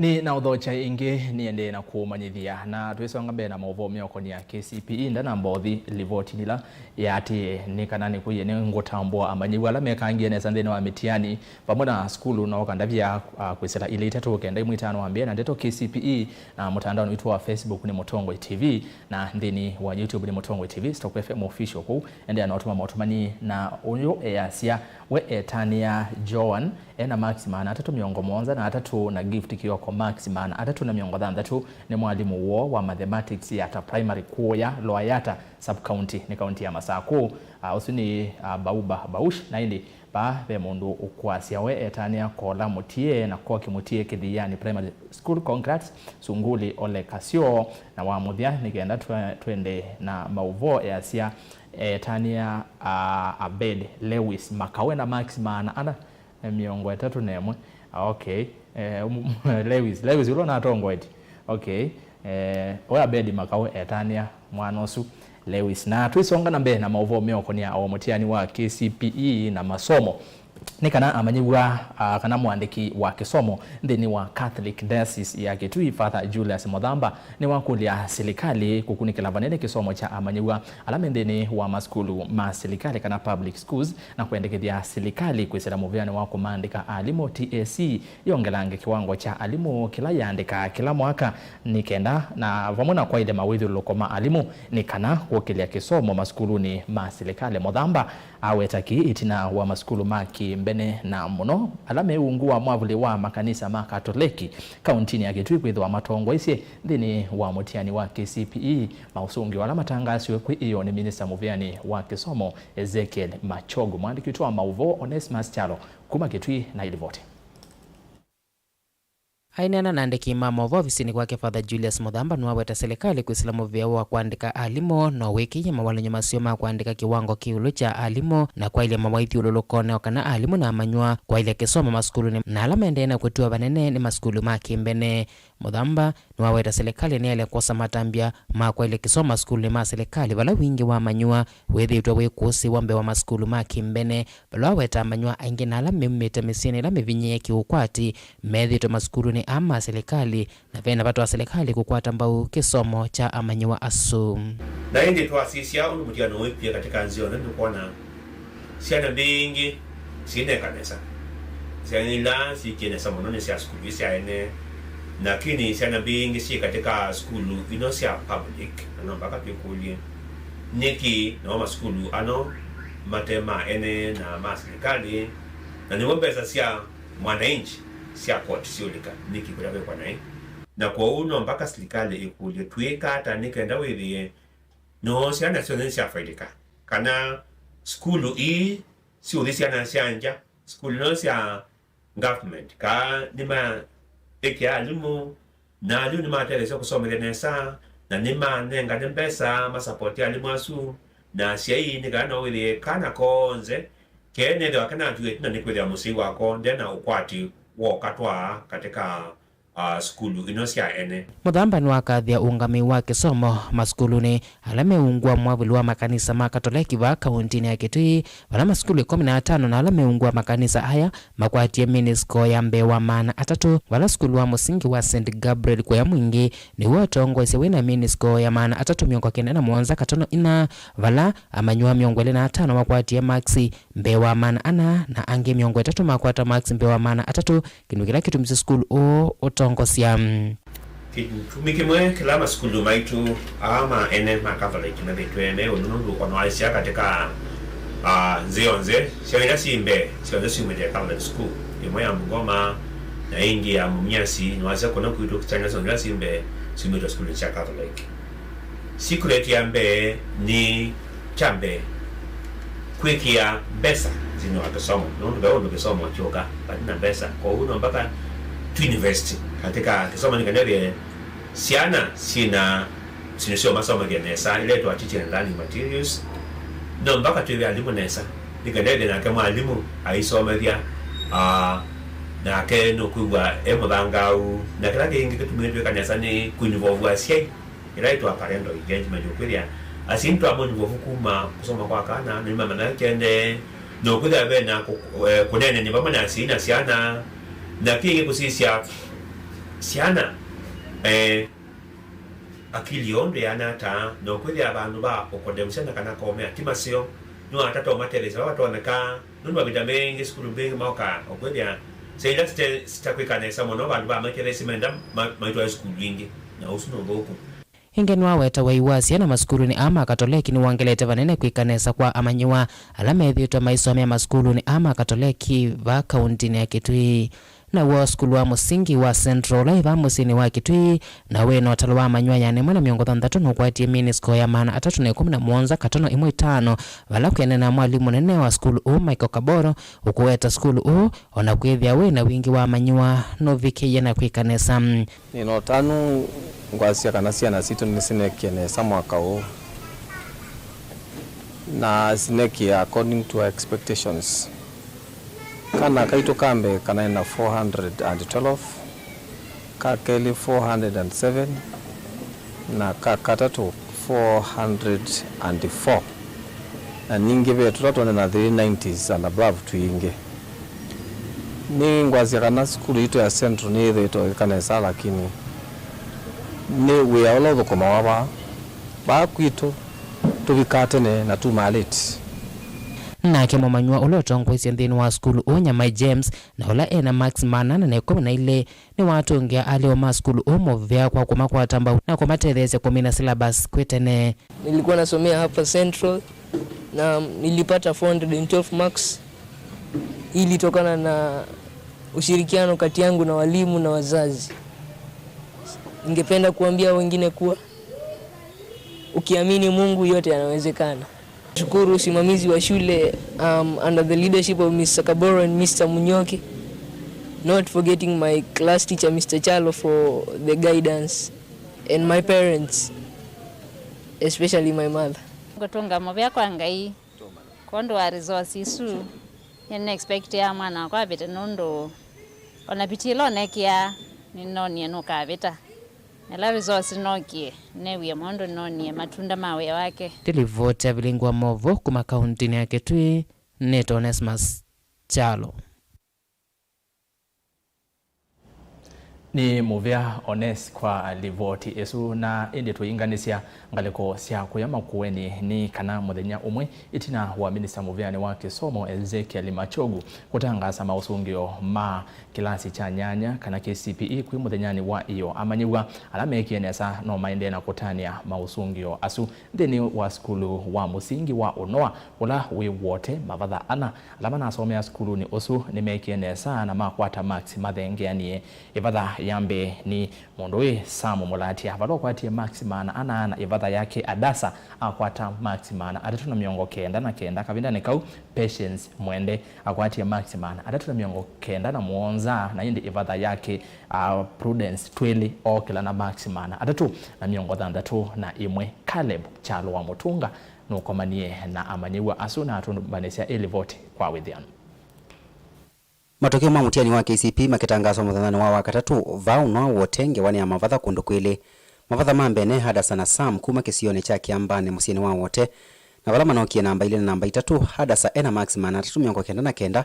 Nĩ na ũthokya ĩngĩ, nĩendee na kũũmanyĩthya, na twĩsonga mbee na maũvoo meũkonĩa K C P E, ndanamba ũthi livotinĩ ĩla yaatĩĩe, nĩ kana nĩkwĩie nĩngũtambũa amanyĩw'a ala mekangie nesa nthĩnĩ wa mĩtiani vamwe na sukulu, nooka ndavya, ah, kwĩsĩla ilĩ itatũ kenda ĩmwe itano wambĩĩa na ndeto K C P E, na mũtandaonĩ witũ wa Facebook nĩ Mũtongoi T V, na nthĩnĩ wa YouTube nĩ Mũtongoi T V, Stock F M Official. Kũu endeea na ũtũma maũtũmani, na ũyũ easya we etanĩa Joan ena marks maana atatũ mĩongo mũonza na atatũ, na Gift Kioko marks maana atatũ na mĩongo thanthatũ. Nĩ mwalimũ woo wa mathematics ya ta primary kũũya Loayata sub county, nĩ kaunti ya Masakũ. Ah, ũsu nĩ, ah, Bauba Baush, na ĩndĩ vaa ve mũndũ ũkwasya we etanĩa Kola Mũtie na Koki Mũtie Kĩthiani Primary School. Congrats Sunguli Ole Kasio. Na wa mũthya, nĩ kenda twe-, twende na maũvoo, easya etanĩa, ah, Abed Lewis Makawe na marks maana ana na mĩongo ĩtatũ na ĩmwe. Ah, okay. Eh, Lewis, Lewis ũla ũnatongoetye. Okay. Eh, oya Abedi Makau etanĩa mwana ũsu Lewis. Na twĩsonga na mbee na maũvoo meũkonĩa o mũtiani wa K C P E na masomo, nĩ kana amanyĩw'a, ah, kana mũandĩki wa kĩsomo nthĩnĩ wa Catholic Diocese ya Kitui, Father Julius Mũthamba, nĩwakũlya silikalĩ kũkunĩkĩla vanene kĩsomo kya amanyĩw'a ala me nthĩnĩ wa masukulu ma silikalĩ kana public schools, na kwendekethya silikalĩ kwĩsĩla mũvĩanĩ wa kũmaandĩka alimũ, T S C, yongelange kĩwango kya alimũ kĩla yĩandĩkaa kĩla mwaka, nĩ kenda na vamwe na kwaĩlya mawĩthyũlũlũko ma alimũ, nĩ kana kũkĩlya kĩsomo masukulunĩ ma silikalĩ. Mũthamba aweta kĩĩ ĩtina wa masukulu ma kĩmbene, na mũno ala me ungu wa mwavuli wa makanisa ma Katoleki kauntinĩ ya Kitui kwĩthĩwa matongoesye nthĩnĩ wa mũtiani wa K C P E, maũsũngĩo ala matangaasiwe kwĩ ĩoo nĩ minista mũvĩanĩ wa kĩsomo Ezekiel Machogu. Mũandĩki witũ wa maũvoo Onesmus Kyalo kuma Kitui na ilivoti. Aineena na andĩki ma maũvoo ovisinĩ kwake, Father Julius Mũthamba nĩwaweta silikalĩ kwĩsĩla mũvĩa wa kũandĩka alimũ, na ũĩkĩĩe mawalany'o maseo ma kũandĩka kĩwango kĩ ĩũlũ kya alimũ, na kwaĩlya mawaithyũlũlũko nĩ o kana alimũ na amanyĩw'a kwaĩlya kĩsomo masukulunĩ, na ala maendee na kũtiwa vanene nĩ masukulu ma kĩmbene. Mũthamba nĩwaweta silikalĩ nĩyaĩle kwosa matambya ma kwaĩlya kĩsomo masukulunĩ ma silikalĩ, vala wingĩ wa amanyĩw'a wĩthĩĩtwe wĩ kũsĩĩwa mbee wa masukulu ma kĩmbene, vala waweta amanyĩw'a aingĩ na ala meumĩte mĩsyĩnĩ ĩla mĩvinyĩĩe kĩũkwati methĩĩtwe masukulunĩ aa ma silikalĩ, na ve na vata wa silikalĩ kũkwata mbau kĩsomo kya amanyĩw'a asu. Na ĩndĩ twasisya ũndũ mũtiano wĩkw'e katika nzĩ yonthe, nĩtũkwona syana mbingĩ syĩneka nesa. Syana ila syĩkie nesa mũno nĩ sya sukulu ii sya ene, lakini syana mbingĩ syĩ katika sukulu ino sya public, na no mpaka twĩkũlye, nĩkĩ namo masukulu ano mate ma ene na ma silikalĩ, na nĩmo mbesa sya mwananchi sya koti syũlĩka, nĩkĩ kũla kwĩkwa naĩ? Na kwoou no mpaka silikalĩ ĩkũlye, twĩĩka ata nĩ kenda wĩthĩe no syana syonthe nĩsyafaidĩka, kana sukulu ii siũthi syana sya ngya, sukulu ino sya government, kaa nĩmaĩkĩa alimũ, na alimũ nĩmatetheesya kũsomethya nesa, na nĩmanengane mbesa masapoti alimũ asu, na asyai nĩ kana no wĩthĩe kana konthe keenethĩwa kenatiwe ĩtina nĩ kwĩthĩa mũsyai wako ndena ũkwati wokatwaa katika a, sukulu ino sya ene. Mũthamba nĩwakathĩa ũũngamĩi wa kĩsomo masukulunĩ ala meũngũa mwavuli wa makanisa ma Katoleki vaa kaũntĩnĩ ya Kitui, vala masukulu ĩkũmi na atano na ala meũngũa makanisa aya makwatie mĩnĩsiko ya mbee wa maana atatũ, vala sukulu wa mũsingi wa Saint Gabriel kũya mwingĩ nĩw'o ũtongoesye wĩ na mĩnĩsiko ya maana atatũ mĩongo kenda na mũonza katono ina, vala amanyĩw'a mĩongo ĩlĩ na atano makwatie maksi mbee wa maana ana, na angĩ mĩongo ĩtatũ makwata maksi mbee wa maana atatũ, kĩndũ kĩla kĩtumisye sukulu ũũ ũtongosya. Kĩtumi kĩmwe kĩla masukulu maitũ aa ma ene ma Catholic methĩĩtwe me ũndũ nũndũ o na waisya katĩ ka, ah, nzĩ yonthe, syana ila syĩ mbee syonthe syumĩte Catholic school, ĩmwe ya Bungoma na ĩngĩ ya Mumias, nĩwasya kũna kwitũ syana syonthe ila syĩ mbee syumĩte sukulunĩ sya Catholic. Secret ya mbee nĩ kya mbee, kwĩkĩa mbesa nthĩnĩ wa kĩsomo, nũndũ ve ũndũ kĩsomo kyũka vate na mbesa. Kwoou no mpaka twinvest katika kĩsomo nĩ kana ĩthĩe syana syĩna syĩndũ sya ũmasomethya nesa, ila ĩtwa teaching and learning materials. No mpaka twĩve alimũ nesa, nĩ kana ĩthĩe nake mwalimũ aisomethya, ah, nake nũkwĩw'a e mũthangaau. Na kĩla kĩngĩ kĩtumĩte twĩka nesa nĩ kũinvolve asyai. Ĩla ĩtwa parental engagement, ũkwĩthĩa asyai nĩtwamũnĩw'a vu kuma kũsoma kwa kana, na nĩmamanya kyendee, na ũkwĩthĩa ve na kũ-, eh, kũneenany'a vamwe na asyai na syana, na kĩngĩ kũsisya syana, eh, akili yoo ndwĩana ata, na ũkwĩthĩa vandũ va ũkondemũ syana kana komea ti maseo, nĩwatata ũmatetheesya vala vatonyeka. Nũndũ mavinda maingĩ sukulu mbingĩ maokaa o kwĩthĩa syana ila site-, sitakwĩka nesa mũno vandũ va maitethesye menda ma-, maitwae sukulu ingĩ, na ũsu nĩ ũthũku. Ĩngĩ nĩwaweta wai wa syana masukulunĩ aa ma Katoleki nĩwongelete vanene kwĩka nesa kwa amanyĩw'a ala methĩĩtwe maisomea masukulunĩ aa ma Katoleki vaa kaũntĩnĩ ya Kitui. Naw'o sukulu wa mũsingi wa Central ũla wĩ vaa mũsyĩnĩ wa Kitui na wĩ na ũtalo wa amanyĩw'a ĩana ĩmwe na mĩongo thanthatũ nũkwatie mĩnĩsiko ya maana atatũ na ĩkũmi na mũonza katono ĩmwe ĩtano, vala kwĩanana na mwalimũ mũnene wa sukulu ũũ Michael Kaboro ũkũweta sukulu ũũ, o na kwĩthĩa wĩ na wingĩ wa amanyĩw'a, nũvikĩie na kwĩka nesa. Nĩ na ũtanu ngwasya kana syana sitũ nĩsineekie nesa mwaka ũũ, na sineekie according to our expectations. Kana kaitũ ka mbee kanaĩ na four hundred and twelve, ka kelĩ four hundred and seven, na ka katatũ four hundred and four, na ningĩ ve tũtatũ na three nineties and above twingĩ. Nĩ ngwasya kana sukulu yitũ ya Central nĩyĩthĩĩtwe ĩka nesa, lakini nĩ wĩa ũla ũthũkũmawa vaa, vaa kwitũ tũvikaa tene na tumaa late. Nake mũmanyĩw'a ũla ũtongoesye nthĩnĩ wa sukulu ũũ Nyamai James, na ũla e na maksi maana ana na ĩkũmi na ilĩ, nĩwatũngĩa alimũ ma sukulu ũũ mũvea kwa kũmakwata mbau na kũmatetheesya kũmina syllabus kwĩ tene. Nilikuwa nasomea hapa Central na nilipata four hundred and twelve marks. Hii ilitokana na ushirikiano kati yangu na walimu na wazazi. Ningependa kuambia wengine kuwa ukiamini Mungu, yote yanawezekana. Shukuru usimamizi wa shule, um, under the leadership of Mister Kaboro and Mister Munyoki, not forgetting my class teacher, Mister Chalo, for the guidance, and my parents, especially my mother. Ngũtũnga mũvea kwa Ngai kwondũ wa resource isu. Nĩnĩexpectĩaa mwana wakwa avĩte nũndũ o na vitii ĩla ũneekĩaa nĩnoonie nũkavĩta. Na ĩla resource nookie, neewie maũndũ nĩnoonie matunda ma wĩa wake. Ndĩlivoti ya vilingi wa maũvoo kuma kaũntĩnĩ ya Kitui, nĩtawa Onesmus Kyalo. Nĩ mũvea Ones kwa livoti ĩsu, na ĩndĩ tũinganĩsya ngalĩko sya kũya makũenĩ nĩ kana mũthenya ũmwe ĩtina wa minista mũveanĩ wa kĩsomo Ezekiel Machogu kũtangaasa maũsũngĩo ma kĩlasi kya nyanya kana K C P E kwĩ mũthenyanĩ wa ĩyoo, amanyĩw'a ala meekie nesa no maendee na kũtanĩa maũsũngĩo asu. Nthĩnĩ wa sukulu wa mũsingi wa Ũnoa ũla wĩ Wote, mavatha ana ala manasomea sukulunĩ ũsu nĩmeekie nesa na makwata maksi mathengeanie. Ĩvatha ya mbee nĩ mũndũ wĩ Samu Mũlatia, vala ũkwatie maksi maana ana, na ĩvatha yake Adasa akwata maksi maana atatũ na mĩongo kenda na kenda. Kavindanĩ kau, Patience Mwende akwatie maksi maana atatũ na mĩongo kenda na mũonza, na ĩndĩ ĩvatha yake, a, Prudence Twĩlĩ ookĩla na maksi maana atatũ na mĩongo thanthatũ na ĩmwe. Caleb Kyalo wa Mũtunga nũkomanie na amanyĩw'a asu na atũmbanĩsya ĩlivoti kwa wĩthĩanu. Matokeo ma mũtiani wa K C P e makĩtangaaswa mũthenyanĩ wa Wakatatũ, vaa ũnoa Wote ngewa nĩ ya mavatha kũndũ kwĩlĩ. Mavatha ma mbee ne Hadasa na Sam kuma kĩsionĩ kya Kĩambanĩ mũsyĩnĩ wa Wote, na vala manokie namba ilĩ na namba itatũ, Hadasa ena maksi maana atatũ mĩongo kenda na kenda,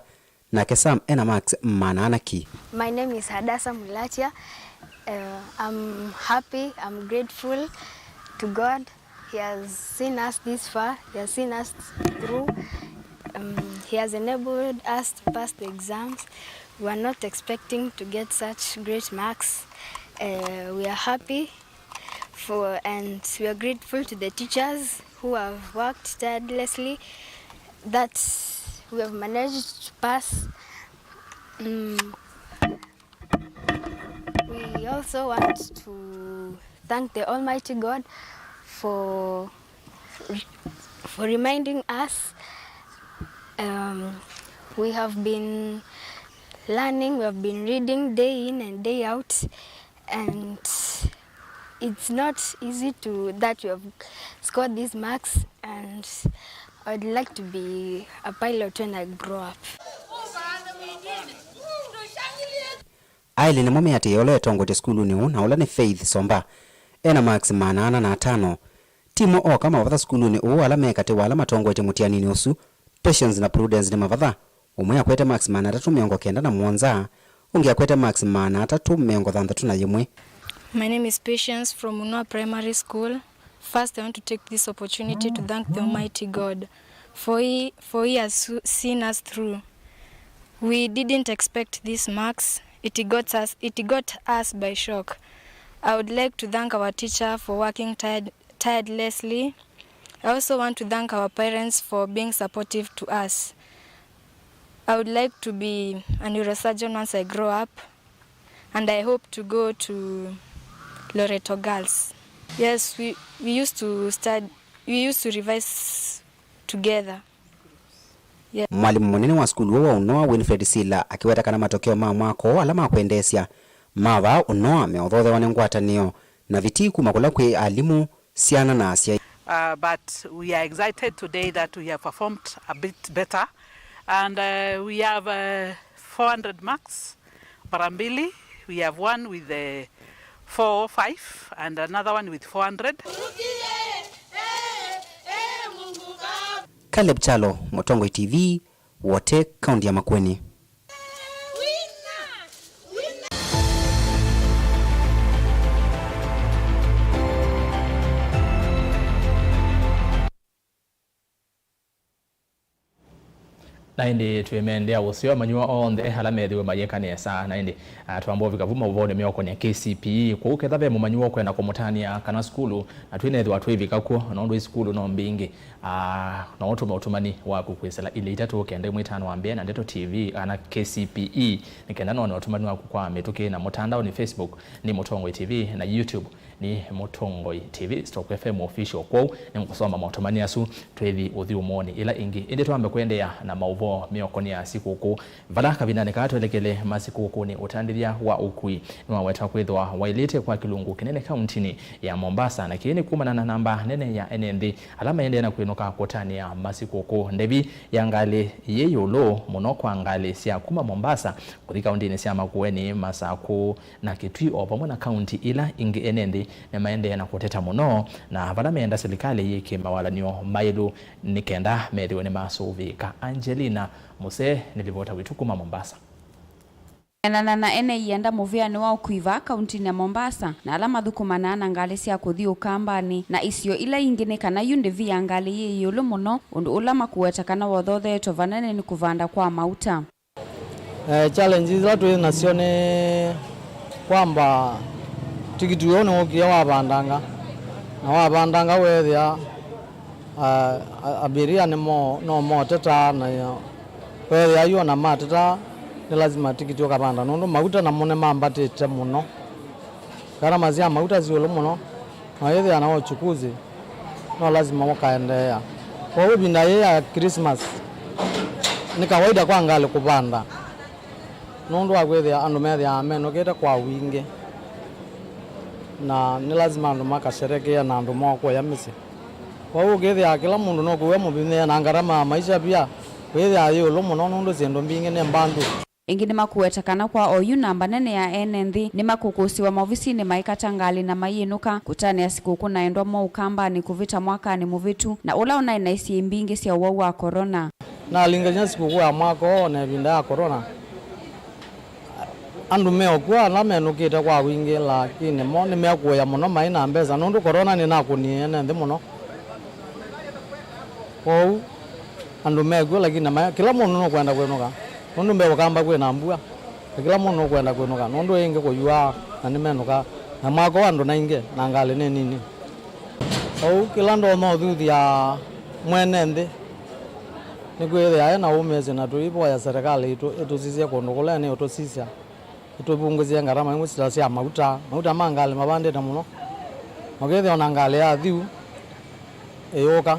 nake Sam ena maksi maana ana ki. My name is Hadasa Mulatia. Uh, I'm happy, I'm grateful to God. He has seen us this far, He has seen us through. Um, he has enabled us to pass the exams. We were not expecting to get such great marks. Uh, we are happy for, and we are grateful to the teachers who have worked tirelessly that we have managed to pass. Mm. We also want to thank the Almighty God for, for reminding us. Um, we have been learning, we have been reading day in and day out, and it's not easy to, that we have scored these marks, and I'd like to be a pilot when I grow up. Aĩlĩ nĩmo meatĩĩe ũla wetongoetye sukulunĩ ũũ, na ũla nĩ Faith Somba, ena maksi maana ana na atano. Timo oka mavatha sukulunĩ ũũ, ala me katĩ wa ala matongoetye mũtianinĩ ũsu, Patience na Prudence nĩ mavatha. Ũmwe akwete maksi maana atatũ mĩongo kenda na mũonza, ũngĩ akwete maksi maana atatũ mĩongo thanthatũ na yĩmwe. My name is Patience from Munua Primary School. First, I want to take this opportunity to thank the Almighty God for He, for He has su- seen us through. We didn't expect these marks. It got us, it got us by shock. I would like to thank our teacher for working tired, tirelessly. I also want to thank our parents for being supportive to us. I would like to be a neurosurgeon once I grow up, and I hope to go to Loreto Girls. Yes, we, we used to study, we used to revise together. Yeah. Mwalimũ mũnene wa sukulu ũũ wa ũnoa, Winfred Sila, akĩweta kana matokeo ma mwaka ũũ ala ma kwendeesya ma vaa ũnoa meũthoothewa nĩ ngwatanĩo na vitii kuma kũla kwĩ alimũ, syana na asyai. Uh, but we are excited today that we have performed a bit better, and uh, we have uh, four hundred marks mara mbili. We have one with uh, four oh five and another one with four hundred. Caleb Kyalo, Mũtongoi T V, Wote, kaunti ya Makueni. Na ĩndĩ twĩmendea ũseo amanyĩw'a onthe ala methĩwe mayĩka nesa. Na ĩndĩ, ah, twamba ũvika vu maũvoonĩ meũkonĩa K C P E. Kwoou ketha ve mũmanyĩw'a ũkwenda kũmũtanĩa kana sukulu, na twĩnethĩwa twĩvika kw'o, nũndũ i sukulu no mbingĩ, ah, no ũtũme ũtũmani waku kwĩsĩla ilĩ itatũ kenda ĩmwe itano wa mbee na Ndeto T V kana K C P E, nĩ kenda none ũtũmani waku kwa mĩtũkĩ na mũtandaonĩ, Facebook nĩ Mũtongoi T V na YouTube nĩ Mũtongoi T V stroke F M Official. Kwoou nĩngũsoma maũtũmani asu twĩthi ũthyũmũonĩ ĩla ĩngĩ. Ĩndĩ twambe kũendeea na maũvoo meũkonĩa sikũkũ. Vala kavindanĩ kaa twelekele masikũkũnĩ, ũtandĩthya wa ũkui nĩwawetwa kwĩthĩwa waĩlĩte kwa kĩlungu kĩnene kauntinĩ ya Mombasa, na kĩĩ nĩ kumana na namba nene ya ene nthĩ ala maendee na kwĩnũka kũtanĩa masikũkũ. Ndevi ya ngalĩ yĩ ĩũlũ mũno kwa ngalĩ sya kuma Mombasa kũthi kauntinĩ sya Makueni, Masakũ, na Kitui, o vamwe na kaunti ila ingĩ, ene nthĩ nĩmaendee na kũteta mũno, na vala meenda silikalĩ yĩke mawalan'yo maĩlu nĩ kenda methĩwe nĩmasũvĩĩka. Angelina Muse nĩ livota witũ kuma Mombasa. Kũenana na ene ianda mũvĩanĩ wa ũkui vaa kauntinĩ ya Mombasa, na ala mathũkũmanaa na ngalĩ sya kũthi Ũkambanĩ na isio ila ingĩ, nĩ kana yu ndĩvi ya ngalĩ yĩ ĩũlũ mũno, ũndũ ũla makũweta kana wothotheetwe vanene nĩ kũvanda kwa mauta. Eh, challenges ila twĩ nasyo nĩ kwamba tikiti ũyũ nĩwũkie wavandanga, na wavandanga weethĩa, ah, a- abiria nĩmo no motetaa, na weethĩa yu ona matetaa nĩ lazima tikiti ũkavanda, nũndũ mauta namo nĩmambatĩte mũno. Gharama sya mauta syĩ ĩũlũ mũno, na wĩthĩa na ũchukuzi no lazima ũkaendeea. Kwoou ĩvinda yĩĩ ya Christmas, nĩ kawaida kwa ngalĩ kũvanda, nũndũ wa kwĩthĩa andũ methĩawa menũkĩte kwa wingĩ, na nĩ lazima andũ makasherekea na andũ moo kũya mĩsyĩ. Kwoou ũkĩthĩa kĩla mũndũ no kũw'a mũvinyĩe na ngarama ya maisha pia wĩthĩaa yĩ ĩũlũ mũno, nũndũ syĩndũ mbingĩ nĩ mbandu. Ĩngĩ nĩmakũweta kana kwa oyu namba nene ya ene nthĩ nĩmakũkũsĩwa maovisinĩ maikata ngalĩ na mayĩnũka kũtanĩa sikũkũ na endwa moo Ũkambanĩ kũvĩta mwakanĩ mũvĩtu, na ũla ũnaĩ na isyĩĩ mbingĩ sya ũwau wa korona. Nalingany'a sikũkũ ya mwaka ũũ na ĩvinda ya korona, andũ meũkw'a ala menũkĩte kwa wingĩ, lakini mo nĩmekũĩa mũno maĩ na mbesa, nũndũ korona nĩnakũnie ene nthĩ mũno. Kwoou andũ mekw'o, lakini ma-, kĩla mũndũ nũkwenda kwĩnũka, nũndũ mbee Ũkamba kwĩna mbua, na kĩla mũndũ nũkwenda kwĩnũka, nũndũ ĩngĩ kũyuaa na nĩmenũkaa, na mwaka ũũ andũ naingĩ na ngalĩ nĩ nini. Kwoou kĩla ndonya ũthuthya mwene nthĩ nĩ kwĩthĩa e na ũmĩĩsyo, na tũivoya serikali itũ ĩtũsisye kũndũ kũla nĩũtũsisya. Nĩtũvungũsye ngarama imwe sya, sya mauta. Mauta ma ngalĩ mavandĩte mũno. Na ũkethĩa ona ngalĩ yathiu ĩyũka,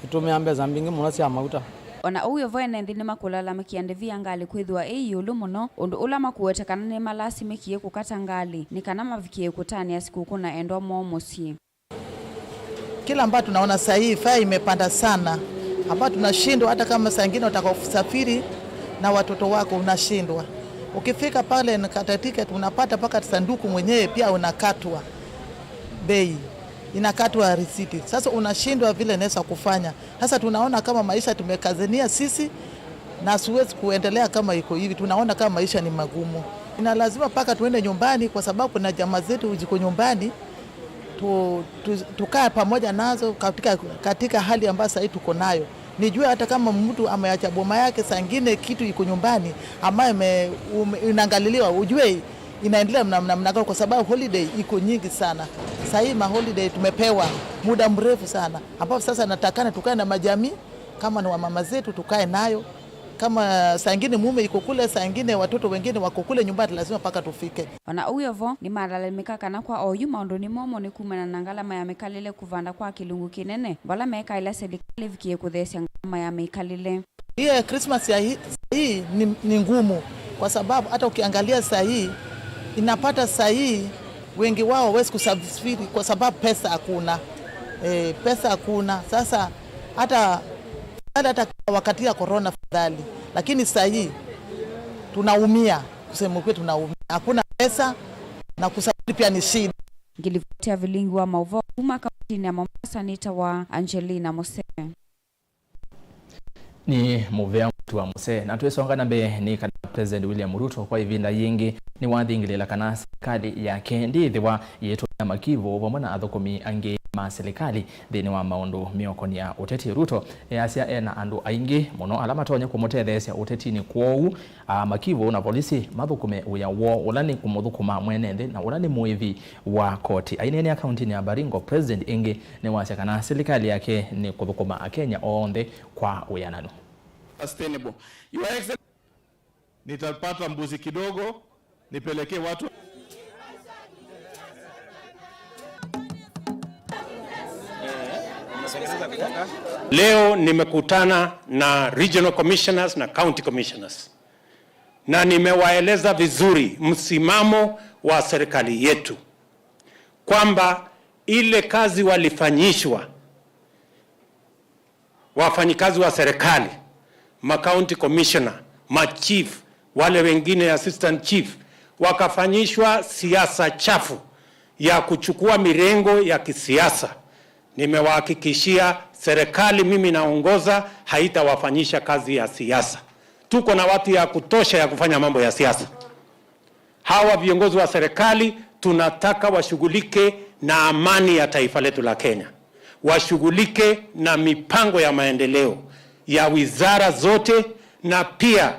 ĩtũmĩa mbesa mbingĩ mũno sya mauta. O na ũu wĩ vo, ene nthĩ nĩmakũlalamĩkĩa ndĩvi ya ngalĩ kwĩthĩwa ĩ ĩũlũ mũno, ũndũ ũla makũweta kana nĩmalasimĩkie kũkata ngalĩ nĩ kana mavikĩe kũtanĩa sikũkũ na endwa moo mũsyĩ. Kila ambayo tunaona saa hii fare imepanda sana, ambayo tunashindwa, hata kama saa ingine utaka usafiri na watoto wako unashindwa. Ukifika pale na kata ticket, unapata mpaka sanduku mwenyewe pia unakatwa bei, inakatwa risiti. Sasa unashindwa vile naweza kufanya. Sasa tunaona kama maisha tumekazania sisi na siwezi kuendelea kama iko hivi. Tunaona kama maisha ni magumu. Ina lazima mpaka tuende nyumbani kwa sababu kuna jamaa zetu ziko nyumbani. Tu, tu, tukae pamoja nazo katika, katika hali ambayo sahii tuko nayo. Nijue hata kama mtu ameacha boma yake, saa ingine kitu iko nyumbani ambayo ime-, ume-, inaangaliliwa, ujue inaendelea mna-, mna-, namna gani, kwa sababu holiday iko nyingi sana. Sahii ma holiday tumepewa muda mrefu sana, ambapo sasa natakana tukae na majamii, kama ni wamama zetu tukae nayo. Kama saa ingine mume iko kule, saa ingine watoto wengine wako kule nyumbani, lazima mpaka tufike. O na ũu wĩ vo, nĩmalalamĩka kana kwa oyu maũndũ nĩ momũ nĩ kumana na ngalama ya mĩkalĩle kũvanda kwa kĩlungu kĩnene, vala mekaĩla silikalĩ ĩvikĩe kũtheesya ngalama ya mĩkalĩle. Hiyo Christmas ya hii, hii ni, ni ngumu kwa sababu hata ukiangalia saa hii, inapata saa hii wengi wao hawezi kusafiri kwa sababu pesa hakuna. Eh, pesa hakuna. Sasa hata, hata, hata wakati ya corona fadhali, lakini saa hii tunaumia, kusema ukweli tunaumia. Hakuna pesa na kusafiri pia ni shida. Ngilivoti ya vilingi wa mauvoo kuma kaunti ya Mombasa nĩtawa Angelina Mose. Nĩ mũvea mũtu wa mũsee. Na twĩsonga na mbee, nĩ kana President William Ruto kwa ĩvinda yĩngĩ nĩwathingĩlĩla kana serikali yake ndĩĩthĩwa yĩtũmĩa makivũ vamwe na athũkũmi angĩ ma serikali nthĩnĩ wa maũndũ meũkonĩa ũteti. Ruto easya ena andũ aingĩ mũno ala matonya kũmũtetheesya ũtetinĩ, kwoou a, makivũ na volisi mathũkũme wĩa woo, ũla nĩ kũmũthũkũma mwene nthĩ na ũla nĩ mũĩvi wa koti. Aineenea kauntinĩ ya Baringo, President ĩngĩ nĩwasya kana silikalĩ yake nĩ kũthũkũma Akenya onthe kwa wĩananu. Sustainable. Your Excellency, nitapata mbuzi kidogo, nipelekee watu. Leo nimekutana na regional commissioners na county commissioners, na nimewaeleza vizuri msimamo wa serikali yetu, kwamba ile kazi walifanyishwa wafanyikazi wa serikali, ma county commissioner, ma chief, wale wengine assistant chief, wakafanyishwa siasa chafu ya kuchukua mirengo ya kisiasa. Nimewahakikishia serikali mimi naongoza haitawafanyisha kazi ya siasa. Tuko na watu ya kutosha ya kufanya mambo ya siasa. Hawa viongozi wa serikali tunataka washughulike na amani ya taifa letu la Kenya, washughulike na mipango ya maendeleo ya wizara zote, na pia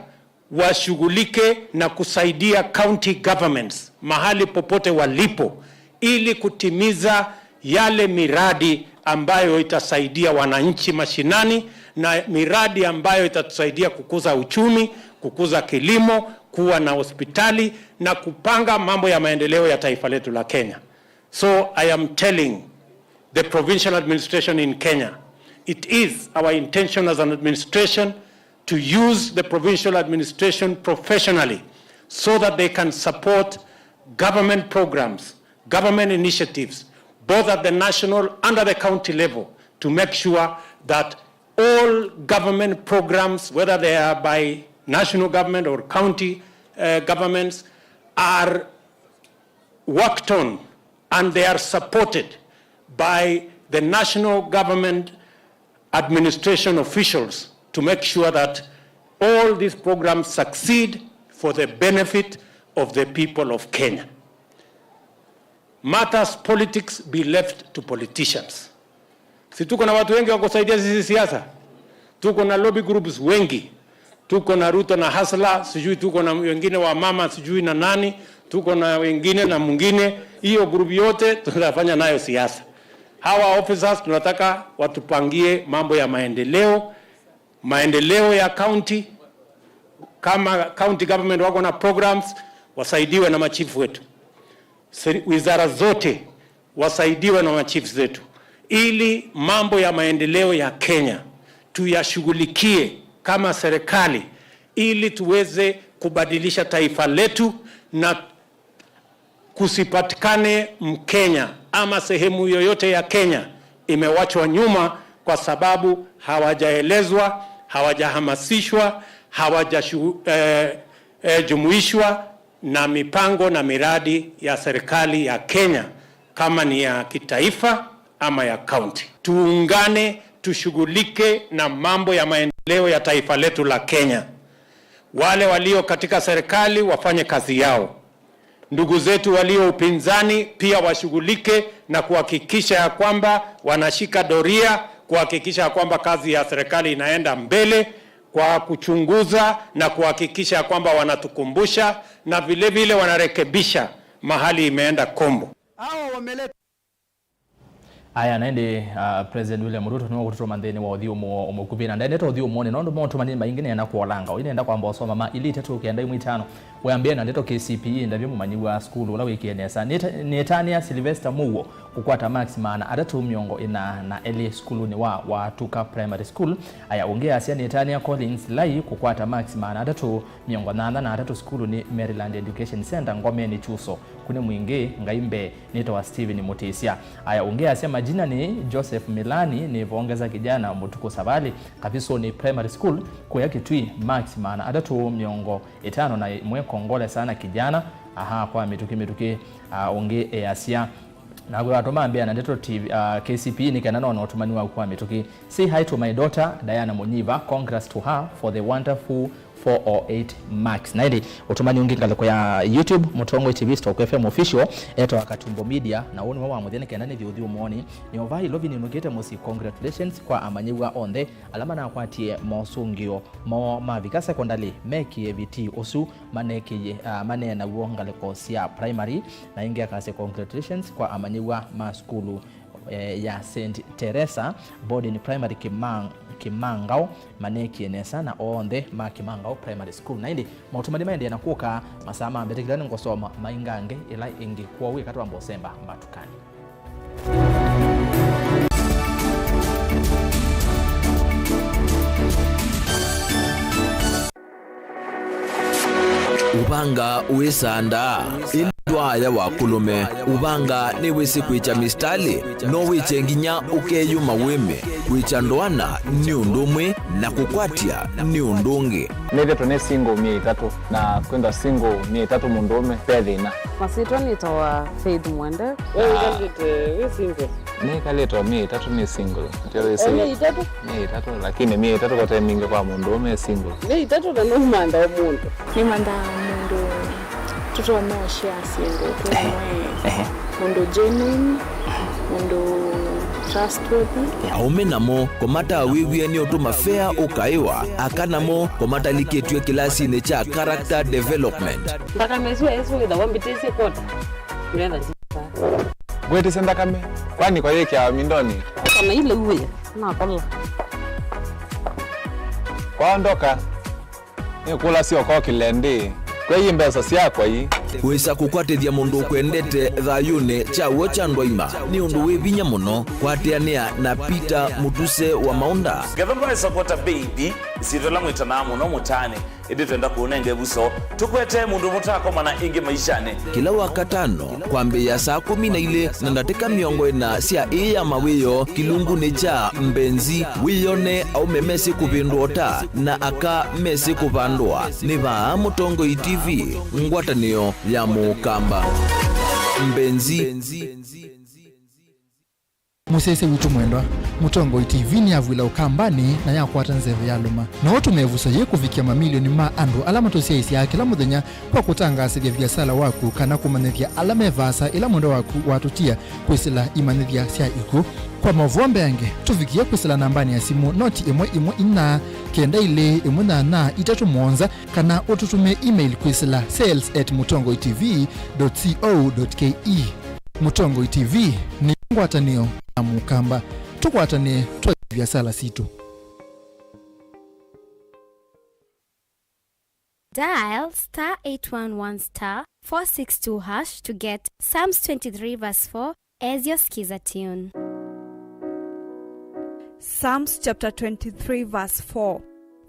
washughulike na kusaidia county governments mahali popote walipo, ili kutimiza yale miradi ambayo itasaidia wananchi mashinani na miradi ambayo itatusaidia kukuza uchumi, kukuza kilimo, kuwa na hospitali na kupanga mambo ya maendeleo ya taifa letu la Kenya. So I am telling the provincial administration in Kenya, it is our intention as an administration to use the provincial administration professionally so that they can support government programs, government initiatives, both at the national and at the county level, to make sure that all government programs, whether they are by national government or county, uh, governments are worked on and they are supported by the national government administration officials to make sure that all these programs succeed for the benefit of the people of Kenya. Matters politics be left to politicians. Si tuko na watu wengi wa kusaidia sisi siasa? Tuko na lobby groups wengi. Tuko na Ruto na Hasla, sijui tuko na wengine wa mama, sijui na nani, tuko na wengine na mwingine. Hiyo group yote tunafanya nayo siasa. Hawa officers tunataka watupangie mambo ya maendeleo, maendeleo ya county. Kama county government wako na programs, wasaidiwe na machifu wetu. Seri-, wizara zote wasaidiwe na machiefs zetu, ili mambo ya maendeleo ya Kenya tuyashughulikie kama serikali, ili tuweze kubadilisha taifa letu na kusipatikane Mkenya ama sehemu yoyote ya Kenya imewachwa nyuma kwa sababu hawajaelezwa, hawajahamasishwa, hawajashu-, eh, eh, jumuishwa na mipango na miradi ya serikali ya Kenya, kama ni ya kitaifa ama ya county. Tuungane, tushughulike na mambo ya maendeleo ya taifa letu la Kenya. Wale walio katika serikali wafanye kazi yao. Ndugu zetu walio upinzani pia washughulike na kuhakikisha ya kwamba wanashika doria, kuhakikisha ya kwamba kazi ya serikali inaenda mbele kwa kuchunguza na kuhakikisha ya kwamba wanatukumbusha na vile vile wanarekebisha mahali imeenda kombo. Hao wameleta Aya, na ĩndĩ, uh, President William Ruto nĩwe ũkũtũtũma nthĩnĩ wa ũthyũmũo mũkuvĩ, na ndendete ũthyũmũonĩ nũndũ maũtũmani maingĩ nĩenda kũolanga. Ũyũ nĩenda kwamba ũsoma ma ilĩ itatũ kenda imwe itano. Wĩambĩe na ndeto K C P E, ndavye mũmanyĩw'a sukulu ũla wĩkie nesa. Nĩta-, nĩtanĩa Sylvester Mũuo kũkwata marks maana atatũ mĩongo ĩna na elĩ sukulunĩ wa Watuka Primary School. Aya, ũngĩ asya nĩtanĩa Collins Lai kũkwata marks maana atatũ mĩongo nyanya na atatũ sukulunĩ Maryland Education Center Ngomeni Chuso. Kũnĩ mwingĩ, Ngai mbee. Nĩtawa Stephen Mũtĩsya. Aya, ũngĩ asya majina nĩ Joseph Milani, nĩvongeza kijana Mũtukũ Savali, Kavisũnĩ Primary School, kũya Kitui, marks maana atatũ mĩongo ĩtano na ĩmwe, kongole sana kijana. Aha, kwa mĩtũkĩ mĩtũkĩ, ah, ũngĩ easya. Nawe watũma mbea na ndeto T V, ah, K C P E nĩ kenda nona ũtũmani waku kwa mĩtũkĩ. Say hi to my daughter, Diana Munyiva. Congrats to her for the wonderful four oh eight marks. Na ĩndĩ ũtũmani ũngĩ ngalĩko ya YouTube, Mũtongoi T V, Stock F M Official, etawa Katumbo Media, na ũũ nĩwe wa mũthya nĩ kenda nĩthi ũthyũmũonĩ. Nĩ o vaa ĩlovi nĩnũkĩte mũsyĩ. Congratulations kwa amanyĩw'a onthe ala manakwatie mosũngĩo moo mavika sekondalĩ, mekĩe vitii ũsu manekĩie, ah, maneenaw'o ngalĩko sya primary. Na ĩngĩ akasya congratulations kwa amanyĩw'a ma sukulu eh, ya Saint Teresa Boarding Primary Kimang-, Kimangao, manekie nesa na onthe ma Kimangao Primary School. Na ĩndĩ maũtũmani maendee na kũka, masaa ma mbete kĩla nĩngũsoma maingange ĩla ĩngĩ, kwoou ĩka twamba ũsemba mbatukani. Ũvanga wĩsandaa, ĩndĩ ndwaaya wa kũlũme. Ũvanga nĩwĩsĩ kwĩkya mistalĩ, no wĩkye nginya ũkeyũma wĩme. Kwĩkya ndoana nĩ ũndũ ũmwe, na kũkwatya nĩ ũndũ ũngĩ. Nĩthĩtwe nĩ single myei ĩtatũ, na kwĩthwa single myei ĩtatũ mũndũũme ve thĩna. Masyĩtwa nĩtawa Faith Mwende. We wĩkalĩte wĩ single? Nĩkalĩte o myei ĩtatũ nĩ single. Ndio wĩsĩ. O myei ĩtatũ? Myei ĩtatũ, lakini myei ĩtatũ kote mingĩ kwa mũndũũme e single. Myei ĩtatũ na nũmantha o mũndũ. Nĩmanthaa mũndũ tũtonya ũshare syĩndũ twĩ. Ehe. Mũndũ genuine, mũndũ trustworthy. Aũme namo kũmatawĩw'ĩa nĩ ũndũ mafea ũkaĩwa, aka namo kũmatalikĩtw'e kĩlasinĩ kya character development. Nthakame ĩsu ĩsu wĩthawa mbĩtĩsye kwota. Ngetha. Ngwĩtĩsye nthakame, kwani kwa yĩkĩawa mindonĩ? Kana ile uwe, nakola. Kwaondoka, nĩkũlasya ũkokĩle ndĩ, kwei mbesa syakwa ii. Wĩsa kũkwatĩthya mũndũ ũkwendete thayũnĩ kya w'o kya ndwaima nĩ ũndũ wĩ vinya mũno. Kwatĩanĩa na Peter Mũtuse wa Maũnda. Ngetha ndwaĩsa kwata mbeithi, ĩsyĩtwa ĩla mwĩtanaa mũno mũtaanĩ, ĩndĩ twenda kũũnenga ĩvuso. Tũkwetee mũndũ mũtaakomana ĩngĩ maishanĩ. Kĩla Wakatano, kwambĩĩa saa kũmi na ilĩ na ndatĩka mĩongo ĩna sya ĩĩ ya mawĩoo kĩlungunĩ kya Mbenzi, wĩyone aũme mesĩ kũvĩndũa ũta na aka mesĩ kũvandũa. Nĩ vaa Mũtongoi T V, ngwatanĩo ya Mũkamba. Mbenzi. Mũsyaĩĩsya witũ mwendwa, Mũtongoi T V nĩyavw'ĩla Ũkambanĩ na yakwata nzeve yalũma. No ũtũme ĩvuso yĩĩ kũvikĩa mamilioni ma andũ ala matũsyaĩĩsyaa kĩla mũthenya kwa kũtangaasĩthya viasala waku kana kũmanyĩthya ala me vaasa ĩla mwendwa waku watũtia kwĩsĩla imanyĩthya sya ikw'ũ. Kwa maũvoo mbeange, tũvikĩe kwĩsĩla nambanĩ ya simũ noti ĩmwe ĩmwe inya kenda ilĩ ĩmwe nyanya itatũ mũonza kana ũtũtũmĩe email kwĩsĩla sales at mũtongoitv dot co dot ke. Mũtongoi T V nĩ ngwatanĩo ya Mũkamba. Tũkwatanĩe twaĩe viasala sitũ. Dial star eight one one star four six two hash to get Psalms twenty-three verse four as your skiza tune. Psalms chapter twenty-three, verse four.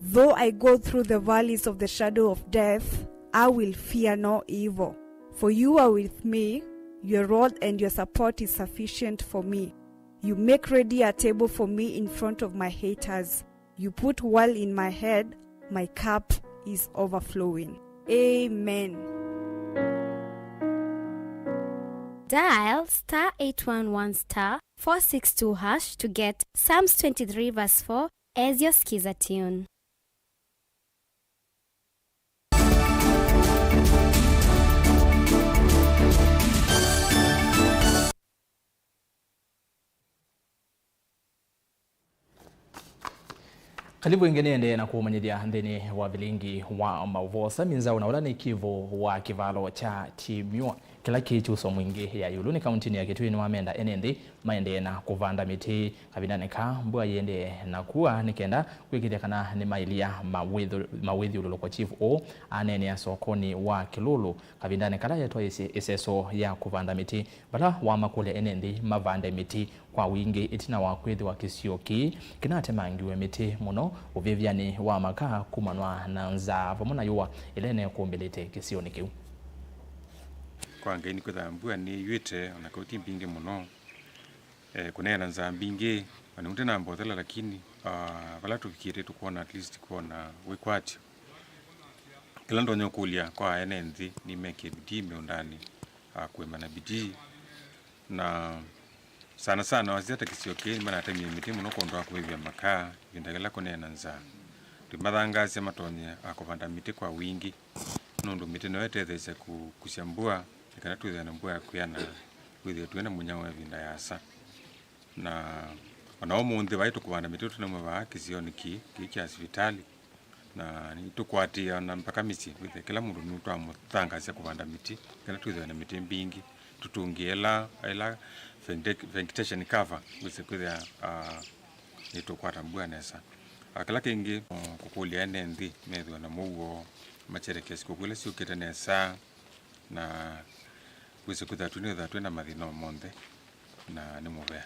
Though I go through the valleys of the shadow of death, I will fear no evil. For you are with me, your rod and your support is sufficient for me. You make ready a table for me in front of my haters. You put oil in my head, my cup is overflowing. Amen. Dial star eight one one star four six two hash to get Psalms twenty-three verse four as your skiza tune. Kalivu ĩngĩ nĩendee na kũmanyĩthya nthĩnĩ wa vilingi wa maũvoo. Sami Nzau na ũla nĩ kĩvũ wa kĩvalo kya Timywa kĩla kĩ kyuso mwingĩ ya ĩũlũ nĩ kauntinĩ ya Kitui nĩwamenda ene nthĩ maendee na kũvanda mĩtĩ kavindanĩ kaa mbua yĩendee na kua nĩ kenda kwĩkĩthya kana nĩmaĩlya mawĩthyũ-, mawĩthyũlũlũko. Chief ũũ aneenea sokonĩ wa Kĩlũlũ kavindanĩ kala yetwaĩsye ĩseso ya kũvanda mĩtĩ, vala wamakũlya ene nthĩ mavande mĩtĩ kwa wingĩ ĩtina wa kwĩthĩwa kĩsio kĩĩ kĩnatemangiwe mĩtĩ mũno ũvĩvyanĩ wa makaa kumanwa na nzaa vamwe na yũa ĩla ĩnekũmbĩlĩte kĩsionĩ kĩu. Kwa Ngai nĩkwĩthĩwa mbua nĩyuĩte, ona kau ti mbingĩ mũno, eh, kũneena nzaa mbingĩ, ona ũte na mbothela, lakini, ah, vala tũvikĩte tũkwona at least kwona wĩkwatyo. Kĩla ndonya ũkũlya kwa ene nthĩ nĩ meke bidii mĩũndanĩ, ah, kũĩma na bidii, na sana sana wasya ta kĩsio kĩĩ nĩmanatemie mĩtĩ mũno kwondũ wa kũĩvya makaa ĩvinda yĩla kũneena nzaa. Tũimathangaasya matonye, ah, kũvanda mĩtĩ kwa wingĩ, nũndũ mĩtĩ nĩyo ĩtetheesya kũkusya mbua, nĩ kana twĩthĩwe na mbua ya kwĩana, wĩthĩe twĩ na mũnyao wa ĩvinda yaasa. Na ona ũmũnthĩ vai tũkũvanda mĩtĩ tũnauma vaa kĩsionĩ kĩĩ, kĩĩ kya sivitalĩ, na nĩtũkwatĩĩa ona mpaka mĩsyĩ, wĩthĩe kĩla mũndũ nĩtwamũthangaasya kũvanda mĩtĩ, kana twĩthĩwe na mĩtĩ mbingĩ, tũtũngĩe ĩla, ĩla vegeta-, vegetation cover, wĩse kwĩthĩa, ah, nĩtũkwata mbua nesa. Ah, kĩla kĩngĩ, oh, kũkũlya ene nthĩ methĩwe na mũuo, masherekee sikũkũ ila syũkĩte nesa, na wĩsĩ kwĩthĩwa twĩ nĩwĩthĩwa twĩ na mathĩna o monthe, na nĩ mũvea.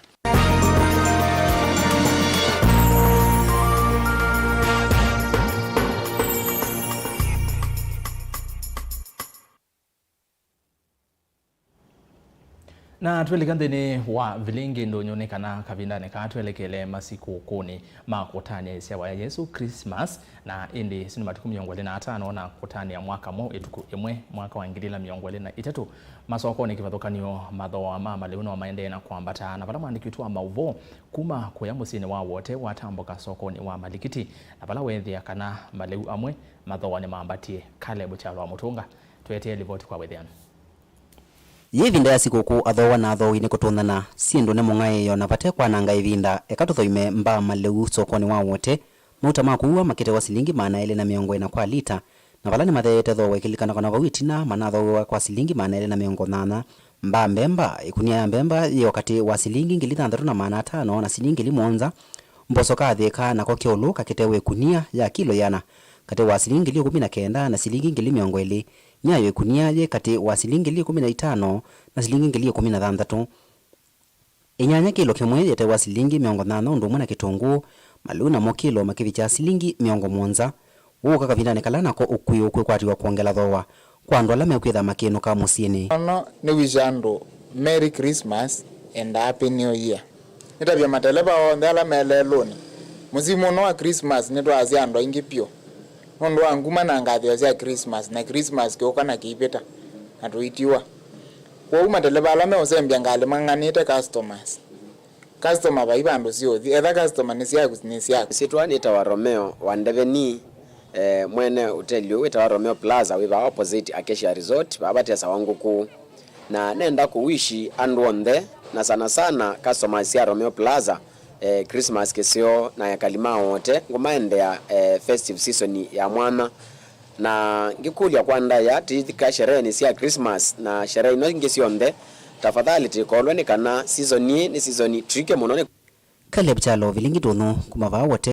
Na twĩlika nthĩnĩ wa vilingi ndũnyũ nĩ kana kavindanĩ kaa twelekele masikũkũnĩ ma kũtanĩa ĩsyawa ya Yesũ, Christmas, na ĩndĩ ĩsu nĩ matukũ mĩongo ĩlĩ na atano na kũtanĩa mwaka mweũ ĩtukũ ĩmwe mwaka wa ngili ĩlĩ na mĩongo ĩlĩ na itatũ. Masokonĩ kĩvathũkany'o, mathooa ma malĩu no maendee na kwambata, na vala mwandĩki witũ wa maũvoo kuma kũya mũsyĩnĩ wa Wote watambũka sokonĩ wa malikiti, na vala weethĩa kana malĩu amwe mathooa nĩmambatie. Caleb Kyalo wa Mũtũnga tweetee livoti kwa wĩthĩano. Yĩ ĩvinda ya sikũkũ, athooa na athooi nĩ kũtũnthana syĩndũ nĩ mũng'aĩĩo na vate kwananga ĩvinda, eka tũthoime mbaa malĩu sokonĩ wa Wote, mauta ma kũua makĩte wa silingi maana elĩ na mĩongo ĩna kwa lita, na vala nĩmatheete thooa ĩkĩlikana kana vau ĩtina manathooewa kwa silingi maana elĩ na mĩongo nyanya. Mbaa mbemba, ĩkunia ya mbemba yĩ o katĩ wa silingi ngili thanthatũ na maana atano na silingi ngili mũonza, mboso ka thĩka nako kĩũlũ kakĩte wa ĩkunia ya kilo ĩana katĩ wa silingi ngili ĩkũmi na kenda na silingi ngili mĩongo ĩlĩ. Nyayo ĩkunia yĩ katĩ wa silingi ngili ĩkũmi na itano na silingi ngili ĩkũmi na thanthatũ. Ĩnyanya kĩlo kĩmwe yĩtewa silingi mĩongo nyanya ũndũ ũmwe na kĩtũngũũ, malĩu namo kĩlo makĩvikya silingi mĩongo mũonza. Ũũ ũka kavindanĩ kala nako ũkui ũkwĩkwatĩwa kwongela thooa kwa andũ ala mekwĩtha makĩnũka mũsyĩnĩ. Ono nĩwĩsya andũ Merry Christmas and Happy New Year. Nĩtavya mateleva onthe ala me lelũnĩ, mũsimu ũno wa Christmas nĩtwaasya andũ aingĩ vyũ nũndũ wa nguma na ngathĩo sya Christmas na Christmas kĩũka na kĩivĩta na tũitiwa. Kwoou mateleva ala meũsembya ngalĩ mang'ang'anĩte customers. Customer vai vandũ siũthi, etha customer nĩ syaku, nĩ syaku. Nĩsyĩtwa nĩtawa Romeo wa Ndeveni, eh, mwene ũteli ũyũ wĩtawa Romeo Plaza wĩ vaa opposite Acacia Resort, vaa vatesawa ngũkũ. Na nenda kũwishi andũ onthe, na sana sana customers sya Romeo Plaza, eh, Christmas kĩseo na ekali ma Wote, ngũmaendea, eh, festive season ya mwanya. Na ngĩkũlya kwa ndaĩa, tĩthika shereenĩ sya Christmas na sherehe ino ingĩ syonthe, tafadhali tĩkolwe nĩ kana season ĩĩ nĩ season tricky mũno nĩ Caleb Kyalo, Vilingi Tũnũ, kuma vaa Wote.